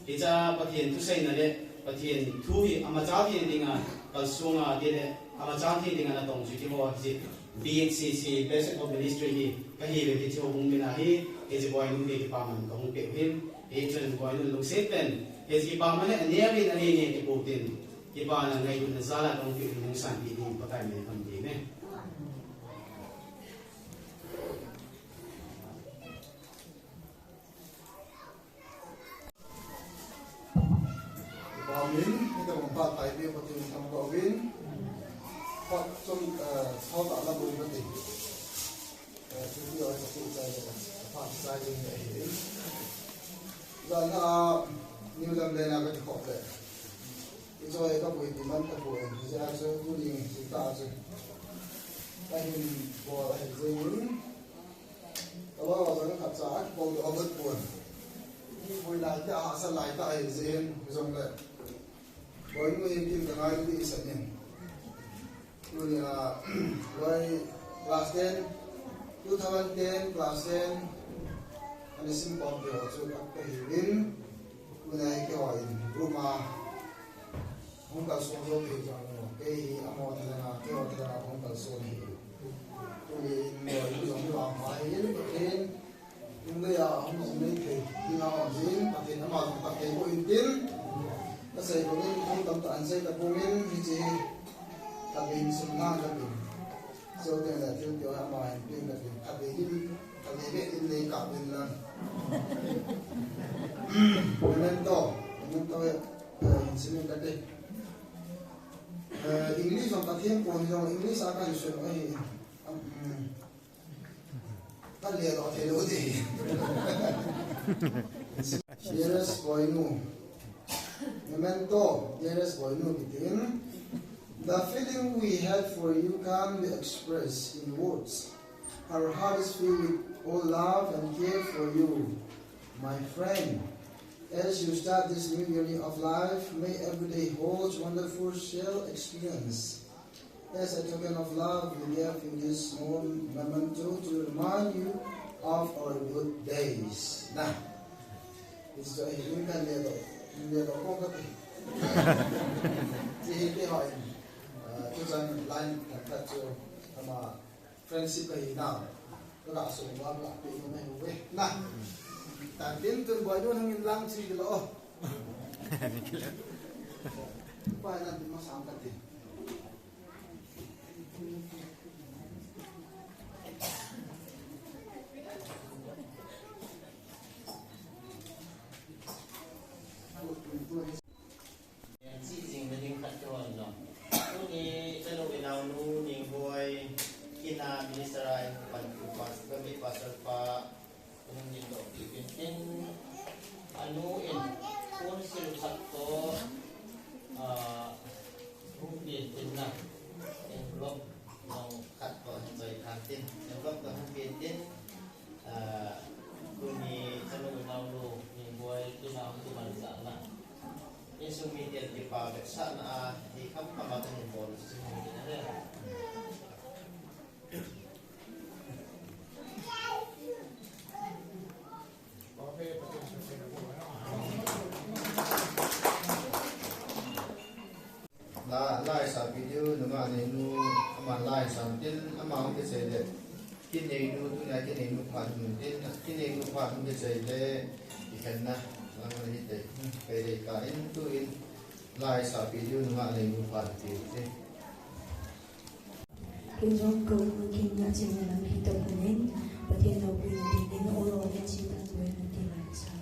Hichea Pathen thuseina le Pathen thu hi amachal thei dinga kalsonga tile amachal thei dinga natong chu keiho hiche B H C C, Blessed Hope Ministry hi kahiuve, hiche houbung min ahi. Hiche boinu hi kipaman kahung peh u ahin. Hichun boinu lungset tah in, hiche kipaman le aneo in anei ni kipu tin, kipana ngailutna jal a kahung peh u ahin, hung sanpeh ding Pakai min in kahin ti e. Amen. Hitobang phat taipi Pathen thangvah uvin. Phat chom, eh, thao tah la boi mati. Eh, tuti oi ka pu chai le, phat chai le ni ahi. Jan a New Lamlen a kati khop le. Ichoi ka boi ti man ka boi. Hijeh a chu tuni jingkah a chu kahin bol ahi jengin. Kalo jong khatcha a kipou doh agot pon. Boi lai tah, hahsat lai tah ahi jeh in, jongle. Boinu hi kin ka ngailu ding isan in. Tuni a, loi class ten, two thousand ten class ten, ana sim khom peh ho chu ka, kahiuvin. Tuni a hi keiho in room a hung kalson jou thei jong, kei hi amaho thalhenga, keiho thalhenga hung kalson hi. Tuni in boinu jong hi vangpha ahin, Pathen in lei a hung sum nei thei dinga um jin, Pathen ama jong phatthei boh in tin. Kasei bangin, thu tamtah ahin sei tapon, hiche hi khatvei hin sim lang katin. Chuteng le thil keu hi ama hin peng katin. Khatvei hin, khatvei beh hin nei kap in lang. Memento, memento hi, eh, hin sim in kati. Eh, English jong Pathen pon jong English a kahin sut ahi. Um, Ka le doh thei lou ding. Dearest Boinu. Memento, dearest Boinu, kitin. The feeling we had for you can't be expressed in words. Our heart is filled with all love and care for you, my friend. As you start this new journey of life, may every day hold wonderful shared experience. As a token of love, we give you this small memento to remind you of our good days. Na. Hiche hi in kan le doh, in le doh ko kati. Hiche hi keiho in, ah, tuchan line kan khat chu, ama friendship kahi na. Ka ga sung wa la pe no me we. Na. Tan tin tun Boinu hung in lang chi kilo. Pa na tin masang kati. Chi jing na ding khat kihon lou. Tuni chanu inaonu Ningboi, kina minister a in pan tu pas, kami pastor pa, Hung ding doh pi pen tin, anu in, phone sil khat toh, ah, hung pen tin na, envelope jong khat toh hin choi khan tin, envelope toh hung pen tin, ah, tuni chanu inaonu Ningboi, kina hung kimanchah na. Insung miten kipa vetsahna a, hi kham kham a kahin bol chu hung ding ahi. La, la isa video nunga neinu, ama la isa tin, ama hung kichai le. Kineinu, tunia kineinu phat hung tin, kineinu phat hung kichai le. Ikhen na, lang na hite. Kai dei ka in, tu in, la isa video nunga neinu phat ti te. Kin jong ko kin ya chin na lam hi to kunin, Pathen loupina dingin o lo le chi ta tu na ti lai sa.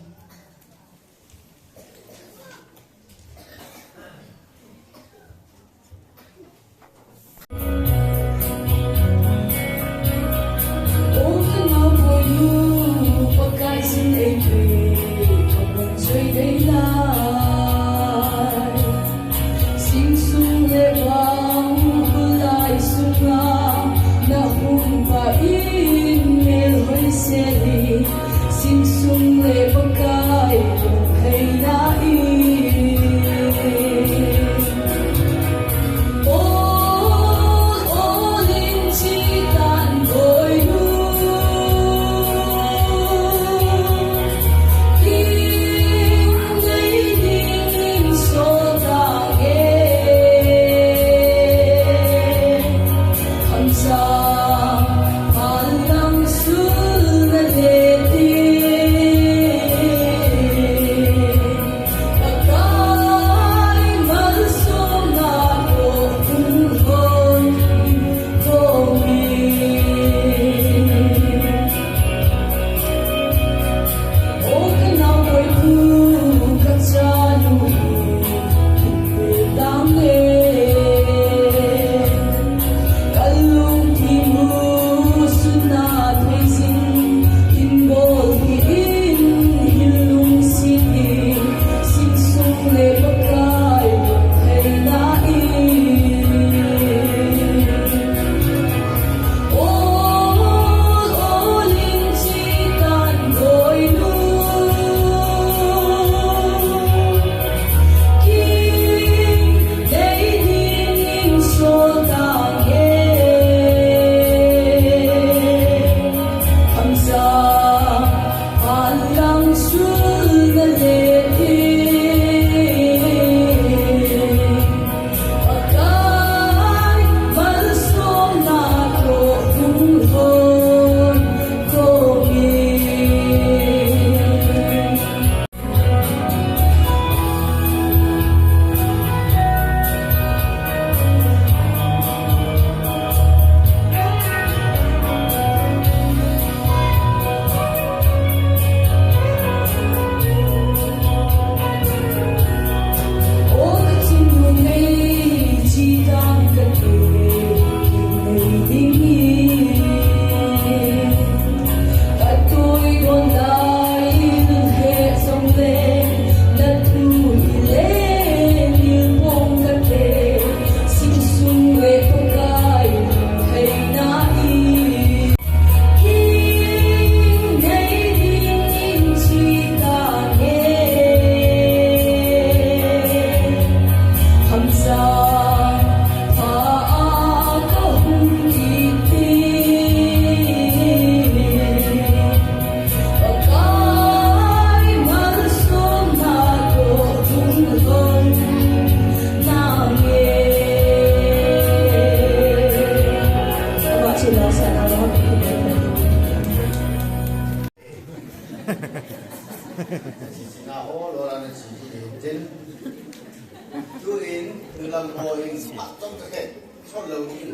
Tuin, nulam ho in, pat tong ka khen, sot lo ding.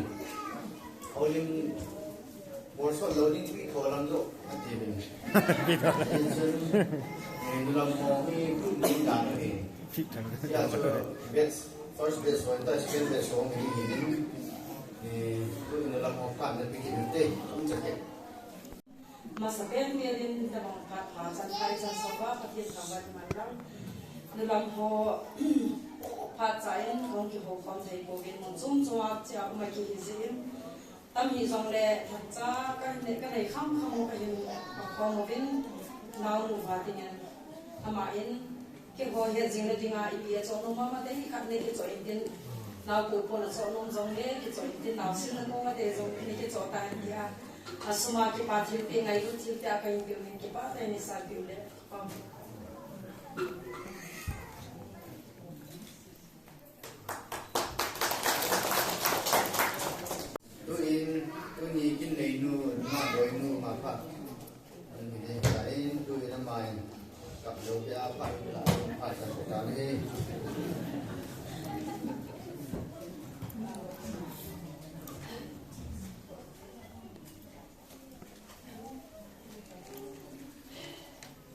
Holim, bol sot lo ding, pi tho lam jo, ati bin. Pi tho. Nulam ho hi, group ni dan hi. Pi tho. Ya, so, batch, first batch, one batch, second batch, so, ni, ni, ni. Tuin, nulam ho, pan, na, pi, ki, ni, te, um, sa, ke. Masa pen pen in tabang phat pha chan phai chan sofa Pathen thangvah in man lang. Nulam ho phat cha in hung kihou khom thei pouvin mun chom chom a chia um a kihi jeh in. Tam hijongle phat cha ka nei, ka nei kham kham u kahin khom uvin naonu va dingin ama in Keiho het jing na dinga ipi a choh nom mama te hi khat nei kichoh in tin. Nao ko ko na choh nom jong le kichoh in tin, nao sil na ko ma te jong nei kichoh ta in tia. A sum a kipa thilpeh, ngailut thilpeh a ka hin pe u hin kipa tah in nei salpeh u le. Tuin, tuni kin neinu, ma boinu, ma pha. Ani ding ta in, tuin ama in. Kap lou pia pha, la pha sa ta ni.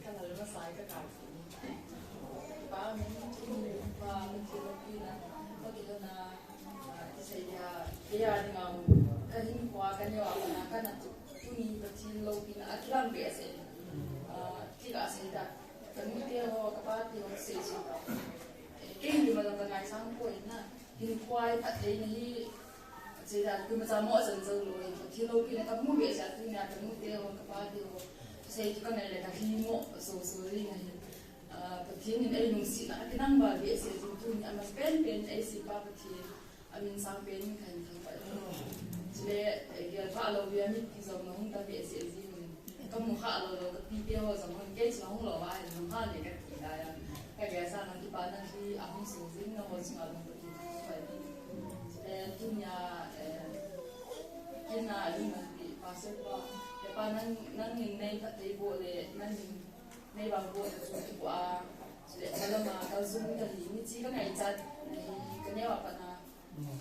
Ka lal masa ka ka. Pa min, pa min ti lo pi na, pa ti lo na, ah, ti sei dia, dia ni ma, ka hin kwa ka ni wa na ka na tu, tuni pa ti lo pi na, a ti lang be se. Ah, ti ka sei da. Ka nu te ho, ka pa te ho sei sei. Eh, ke ni ma lo ka ngai sang ko na. Hin khwai phat thei na hi, che da, tu ma cha mo san zo lo hi, Pathen loupina ka mu behseh a tunia ka nu te ho, ka pa te ho, sei tu ka ngai le ka hi mo so so ri na hi. Ah, Pathen in ei lungsetna a kinang val behseh jing tunia, ama pen pen ei seipa Pathen, a min sang pen in ka hin thangvah e. Chule, eh, gel pha lou via mipi jong na hung ta behseh jing in. Ka mu kha lou lou, ka pi te ho jong hung, kei chu hung lou va, hung ha le ka ti ta ya. Ka gel sa na kipa na hi, a hung sung jing na ho chunga jong ka ti ta pai ni. Eh, tunia, eh, kei na a lung na ti, Pastor pa, ya pa nang, nang in nei phat thei bol le, nang in nei bang bol le chu ti bol a. Chule, ka lama, ka zum ka hi, mi chi ka ngai chat, ka neo a pa na,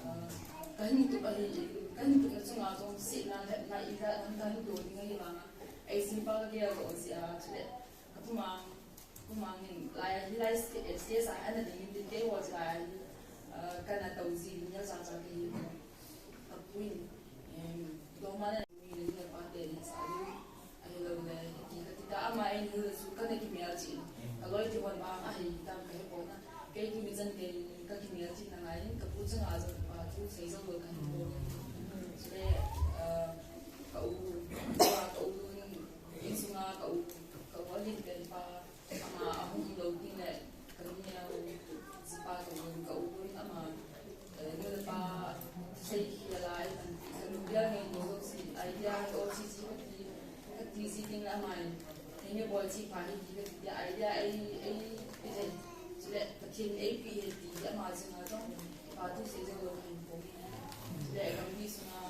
Ah, ka hin tup ahi, ka hin tupna chunga jong sihna, hetna, ijat ham ka hin to ding ahi vanga. Ei seipa ka gel doh jeh a, chule, ka pu mang, pu mang in, lai a hi lai sta-, eh, stage a ana ding in tin kei ho chu lai a hi, ah, ka na tou ji ding neocha cha ka hi. Ka pu in, em, dongma le Ni le pa te ni sa lu. Ahilou le, hiti ka ti ta ama ei ni le su ka na kimel chin. Ka loi ti hon vang ahi tam ka he pon na. Kei tu mi chan kei ka kimel chin na ngai, ka pu chang a jong pa tu sei jong lo ka he pon. Chule, eh, ka u, ka u lu ni, in sunga ka u, ka u alin pen pa. Ama ahung lou ding le, ka nu neo, sipa ka nu ka u in ama, eh, nu le pa, sei hi a lai, ka nu bia ngai nu lou si, idea hi o si si ka ti, ka ti si ding le ama in, henge bol si pa hi ti ka ti idea ei, ei, ei, chule, Pathen in ei pi hi ti, ama chunga jong, pa tu sei jong lou hin po. Chule, gam mi sunga,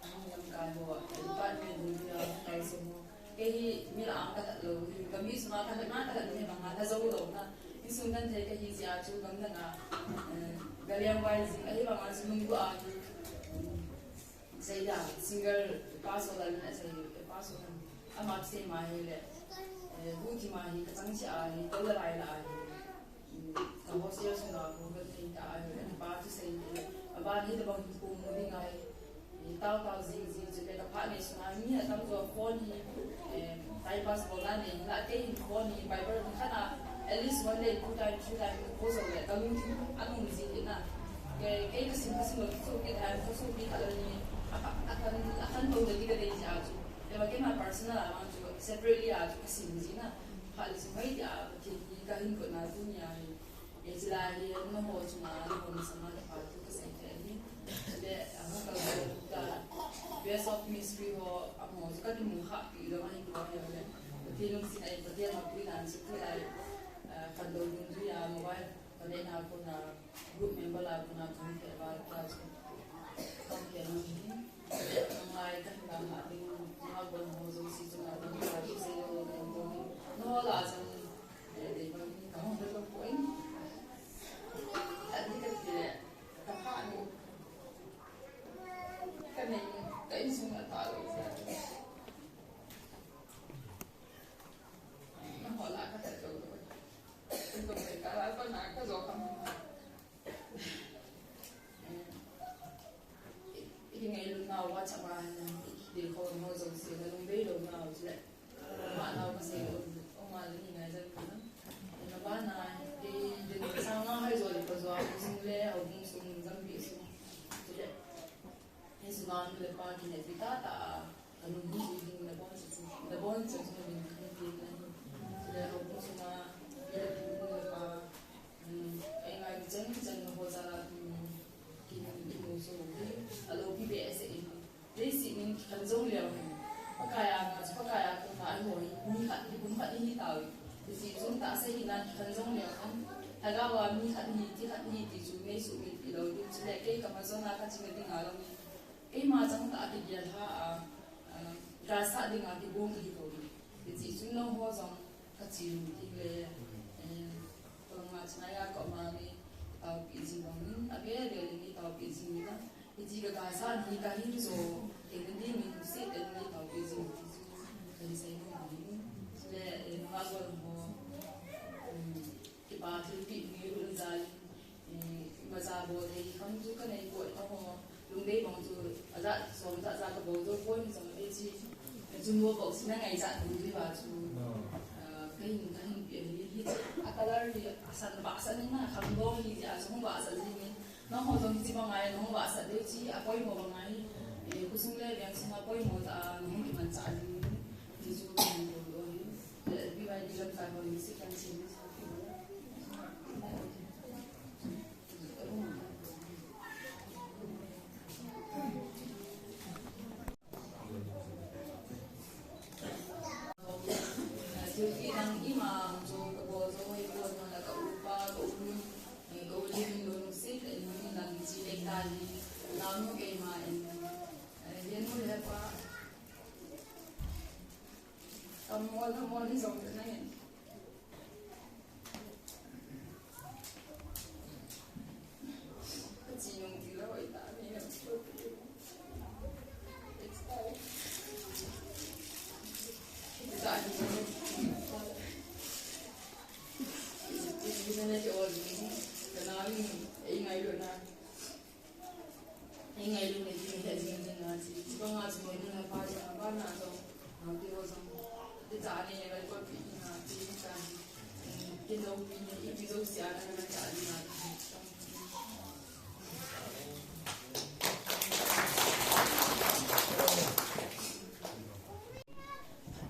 Ahung lamkai ho, department hung ding a, kalson ho. Kei hi mi la-ang ka that lou, hi ka mi sunga ka that na, ka that na hi banga, lha jou lou na. Insung genthei ka hi jeh a chu gam dang a, eh, ka leng vai jing, ahi banga chu lunggu a hi, um, sei da, singer, pa so la na sei, pa so la. Ama sei ma hi le, eh, bu ti ma hi, ka chang jeh a hi, ka la lai la hi. Ka hostel sunga khu ka thei ta a, ka pa chu sei te. A ban hi tabang hi kum mu ding ahi. Tao tao jing jing chu le ka phat nei sunga mi atam jo phone hi, eh, time pass bol na nei la kei hin phone hi Bible ni khat a at least one day two time three time ka ko jo le ka lungthim a nung ji hi na. Kei, kei ka sim ka sim lo chu kei time ka su pi khat lo ni. A khan, a khan, a khan to de ki ka dei ji a chu. Le ma kei ma personal a ma chu separately a chu ka sim ji na. Phat le chu mai dia, Pathen hi ka hin kona tunia hi. E chila hi, nangho chunga, nangho masanga kipa thu ka sei thei ahi. Le, a, ka, ka, ka, Best of Mystery ho, amaho chu ka kimu kha pi lou ahi ko ahi le. Pathen lungset ahi, Pathen mapui nan chu tulai, a, khantou dungjuia, mobile, ka neina kona, group member la kona, ka hung thei val ka chu. Ka hung thei ahi. Ngai ka hin lam ha ding, nangho bon ho jouse chunga ding ka kisei lou lou ding bou hi. Nangho la chang, eh, dei bang hi ka hung lou lou poi. Kala ko na ka jo kam. Hi ngailut nau WhatsApp a hin, hi kho mo jong si na lung bei lo nau chule. Ma nau ka se lo, o ma le ni ngai jan na. Na ba na, i din sa nga hai jo le ko jo, sung le, au sung jam bi sung. Chule. Hi sunga nu le pa kineppi tahtah a, anung hu ding nabon chu, nabon chu min khanpi na hi. Chule houbung sunga nu le pu nu le pa, um, ei ngai chan chan ho jal a, um, kin, kin ho so hi, alopi behseh in. Leiset in kikhen jong leu hen. Pakai a nga chu Pakai a kona ahi ho hi, mi khat hi, pum khat hi tauve. Hiche chun tahsa hina kikhen jong leu hen. Lhagao a mi khat hi, ti khat hi ti chu nei sumil pi lou ding. Chule kei ka ma jong a ka ching ding a lou ni. Keima chang tah a kigel lha a, a, gasat dinga kigong kahi bou hi. Hiche chun nangho jong kache nom ding le, eh, kolanga chana ya ko ma ni taopi jing bang in, avel vel in taopi jing in a. Hiche ka gasat hi kahin jo, kei na ding in se ten ni taopi jing ti chu, kahin sei nom ding. Chule, eh, nangho jong ho, um, Kipa thilpeh mi lhun jal in, eh, imacha bol thei kham chu kanei poi, nangho lungdei bang chu ajat som jat jat kabol jou poi, mi jong le chi, chun mo bol sina ngaichat tu hi va chu, ah, kahin, kahin peh hi, hi a color hi asan vahsat in na kham bol hi, a jong vahsat jing in, nangho jong hiche bang ngai, nangho vahsat ding chu apoimo bang ngai, eh, khosung le veng sunga poimo tah a nahung kimanchah ding, ti chu kahin bol u ahi, eh, B Y D lamkai ho hi si kan chin. Ka mol, ka mol hi jong ka nangin. Ka chi nung ti lou ita ni na. Ita ni. Ita ni na ki ol ni. Ka na ni, ei ngailut na. Ei ngailut le ding, he jing jing a chi. Chibang a chu moi nu le pa jing a, pa na jong, naote ho jong. Ti cha ni le gal ko pi na, ti cha ni. Kin lo pi ni, ipi jouse a na na cha ni na.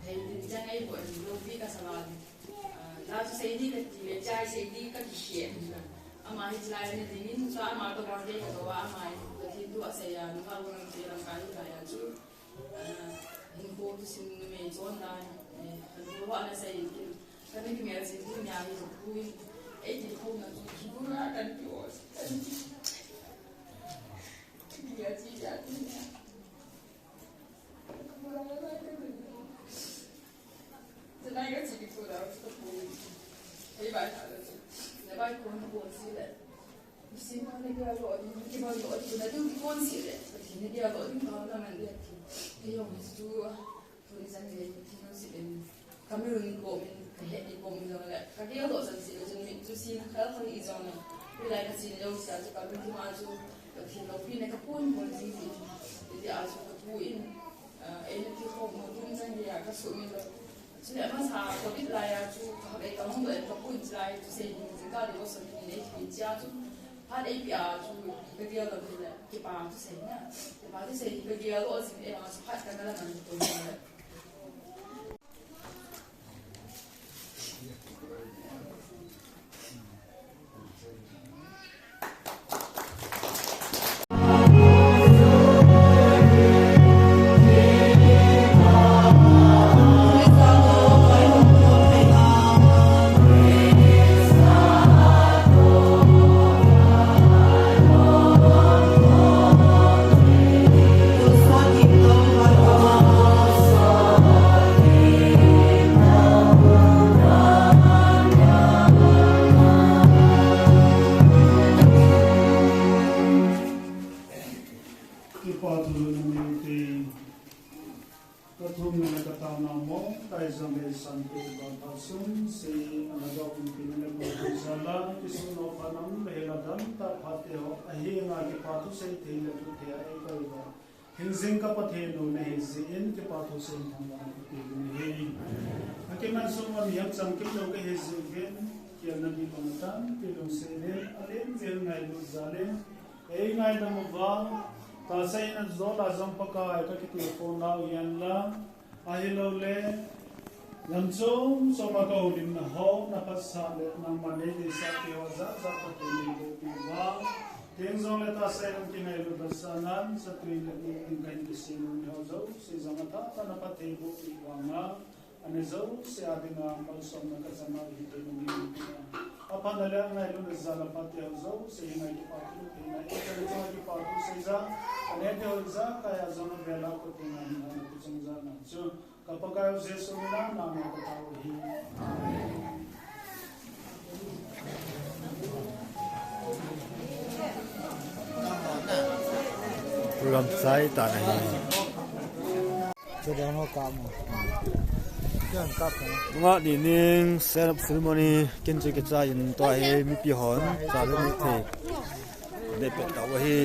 Hei, tin chang ei bol, lo pi ka sa ba. Ah, la chu sei ding kati le, chai sei ding kati she. Ama hi chulai na ding in, chu ama toh birthday ka toh a, ama hi Pathen thu asei a, nungah u lamkai hilai a chu. Ah, hinkho thusim numei chon dan, eh, hinkho vah na sei in kin. Ka na kimel jing ding nia hi ka pu in. Ei ti kho na chu, kibur a kan ti o, kan ti. Kibur a chi a ti nia. Ka mi lung kom in, ka het ni kom in jong le, ka gel doh chan seh le chun mit chu sin khel khel hi jong le. Hilai ka sin jong sia chu ka lungthim a chu, Pathen loupina ka pon pon jing ti. Hiti a chu ka pu in, ah, eina ti khom mo tum chan gei a ka sumil lou. Chule amasa covid lai a chu ka hap e ka hung doh in ka pu in chulai thusei ding jing ka devotion in ei thei chia chu. Phat ei pia chu ka gel lou hile, kipa thusei na. Kipa thusei ka gel lou jing e ma chu phat ka na la nang to le. Kipa thu lou nang te. Ka thum le ka taona mong, tai jong le san pe ba pha sum, sei, ana dok kum pi le ko Kisun ho pha nam le hela dam ta pha te ho, ahi nga kipa thu sei thei le thu thei a ei koi ho. Hingjing ka Pathen u na hi jeh in kipa thu sei thang lam ka pe ni hi. Akiman sung a mi hap chang kim lo ka hi jeh in, kian na di pang tan, pi lung se le, a len zel ngailut jal in, ei ngaidam uva, tahsa in a jol a jong Pakai ka kiti khom nau hihen lang, ahilou le, lam chom chom a ka houlimna ho, na phatsah le, nangman nei deisah te ho, jat jat Pathen in boh pi uva. Teng jong le tahsa in a kingailut phatsah nan, satui le u in ka hin kisem u ni ho jouse jong a tha tha na phatthei boh pi uva nga. Ana jouse a dinga malsomna ka chang u hi Pathen in a phatna le angailutna jal a phatthei ho jouse hi ngai kipa thu theina, ei kale chunga kipa thu sei ja, aneh te ho ijakai a jong avel a Pathen a hin ana kichang jal nan chu, ka Pakai u Jesu min a nangma ka thao hi. Program chai ta na hi. Nga ni ning set up ceremony kin chu kichai in tua hi mipi hon cha le ni thei. De pe ta wa hi.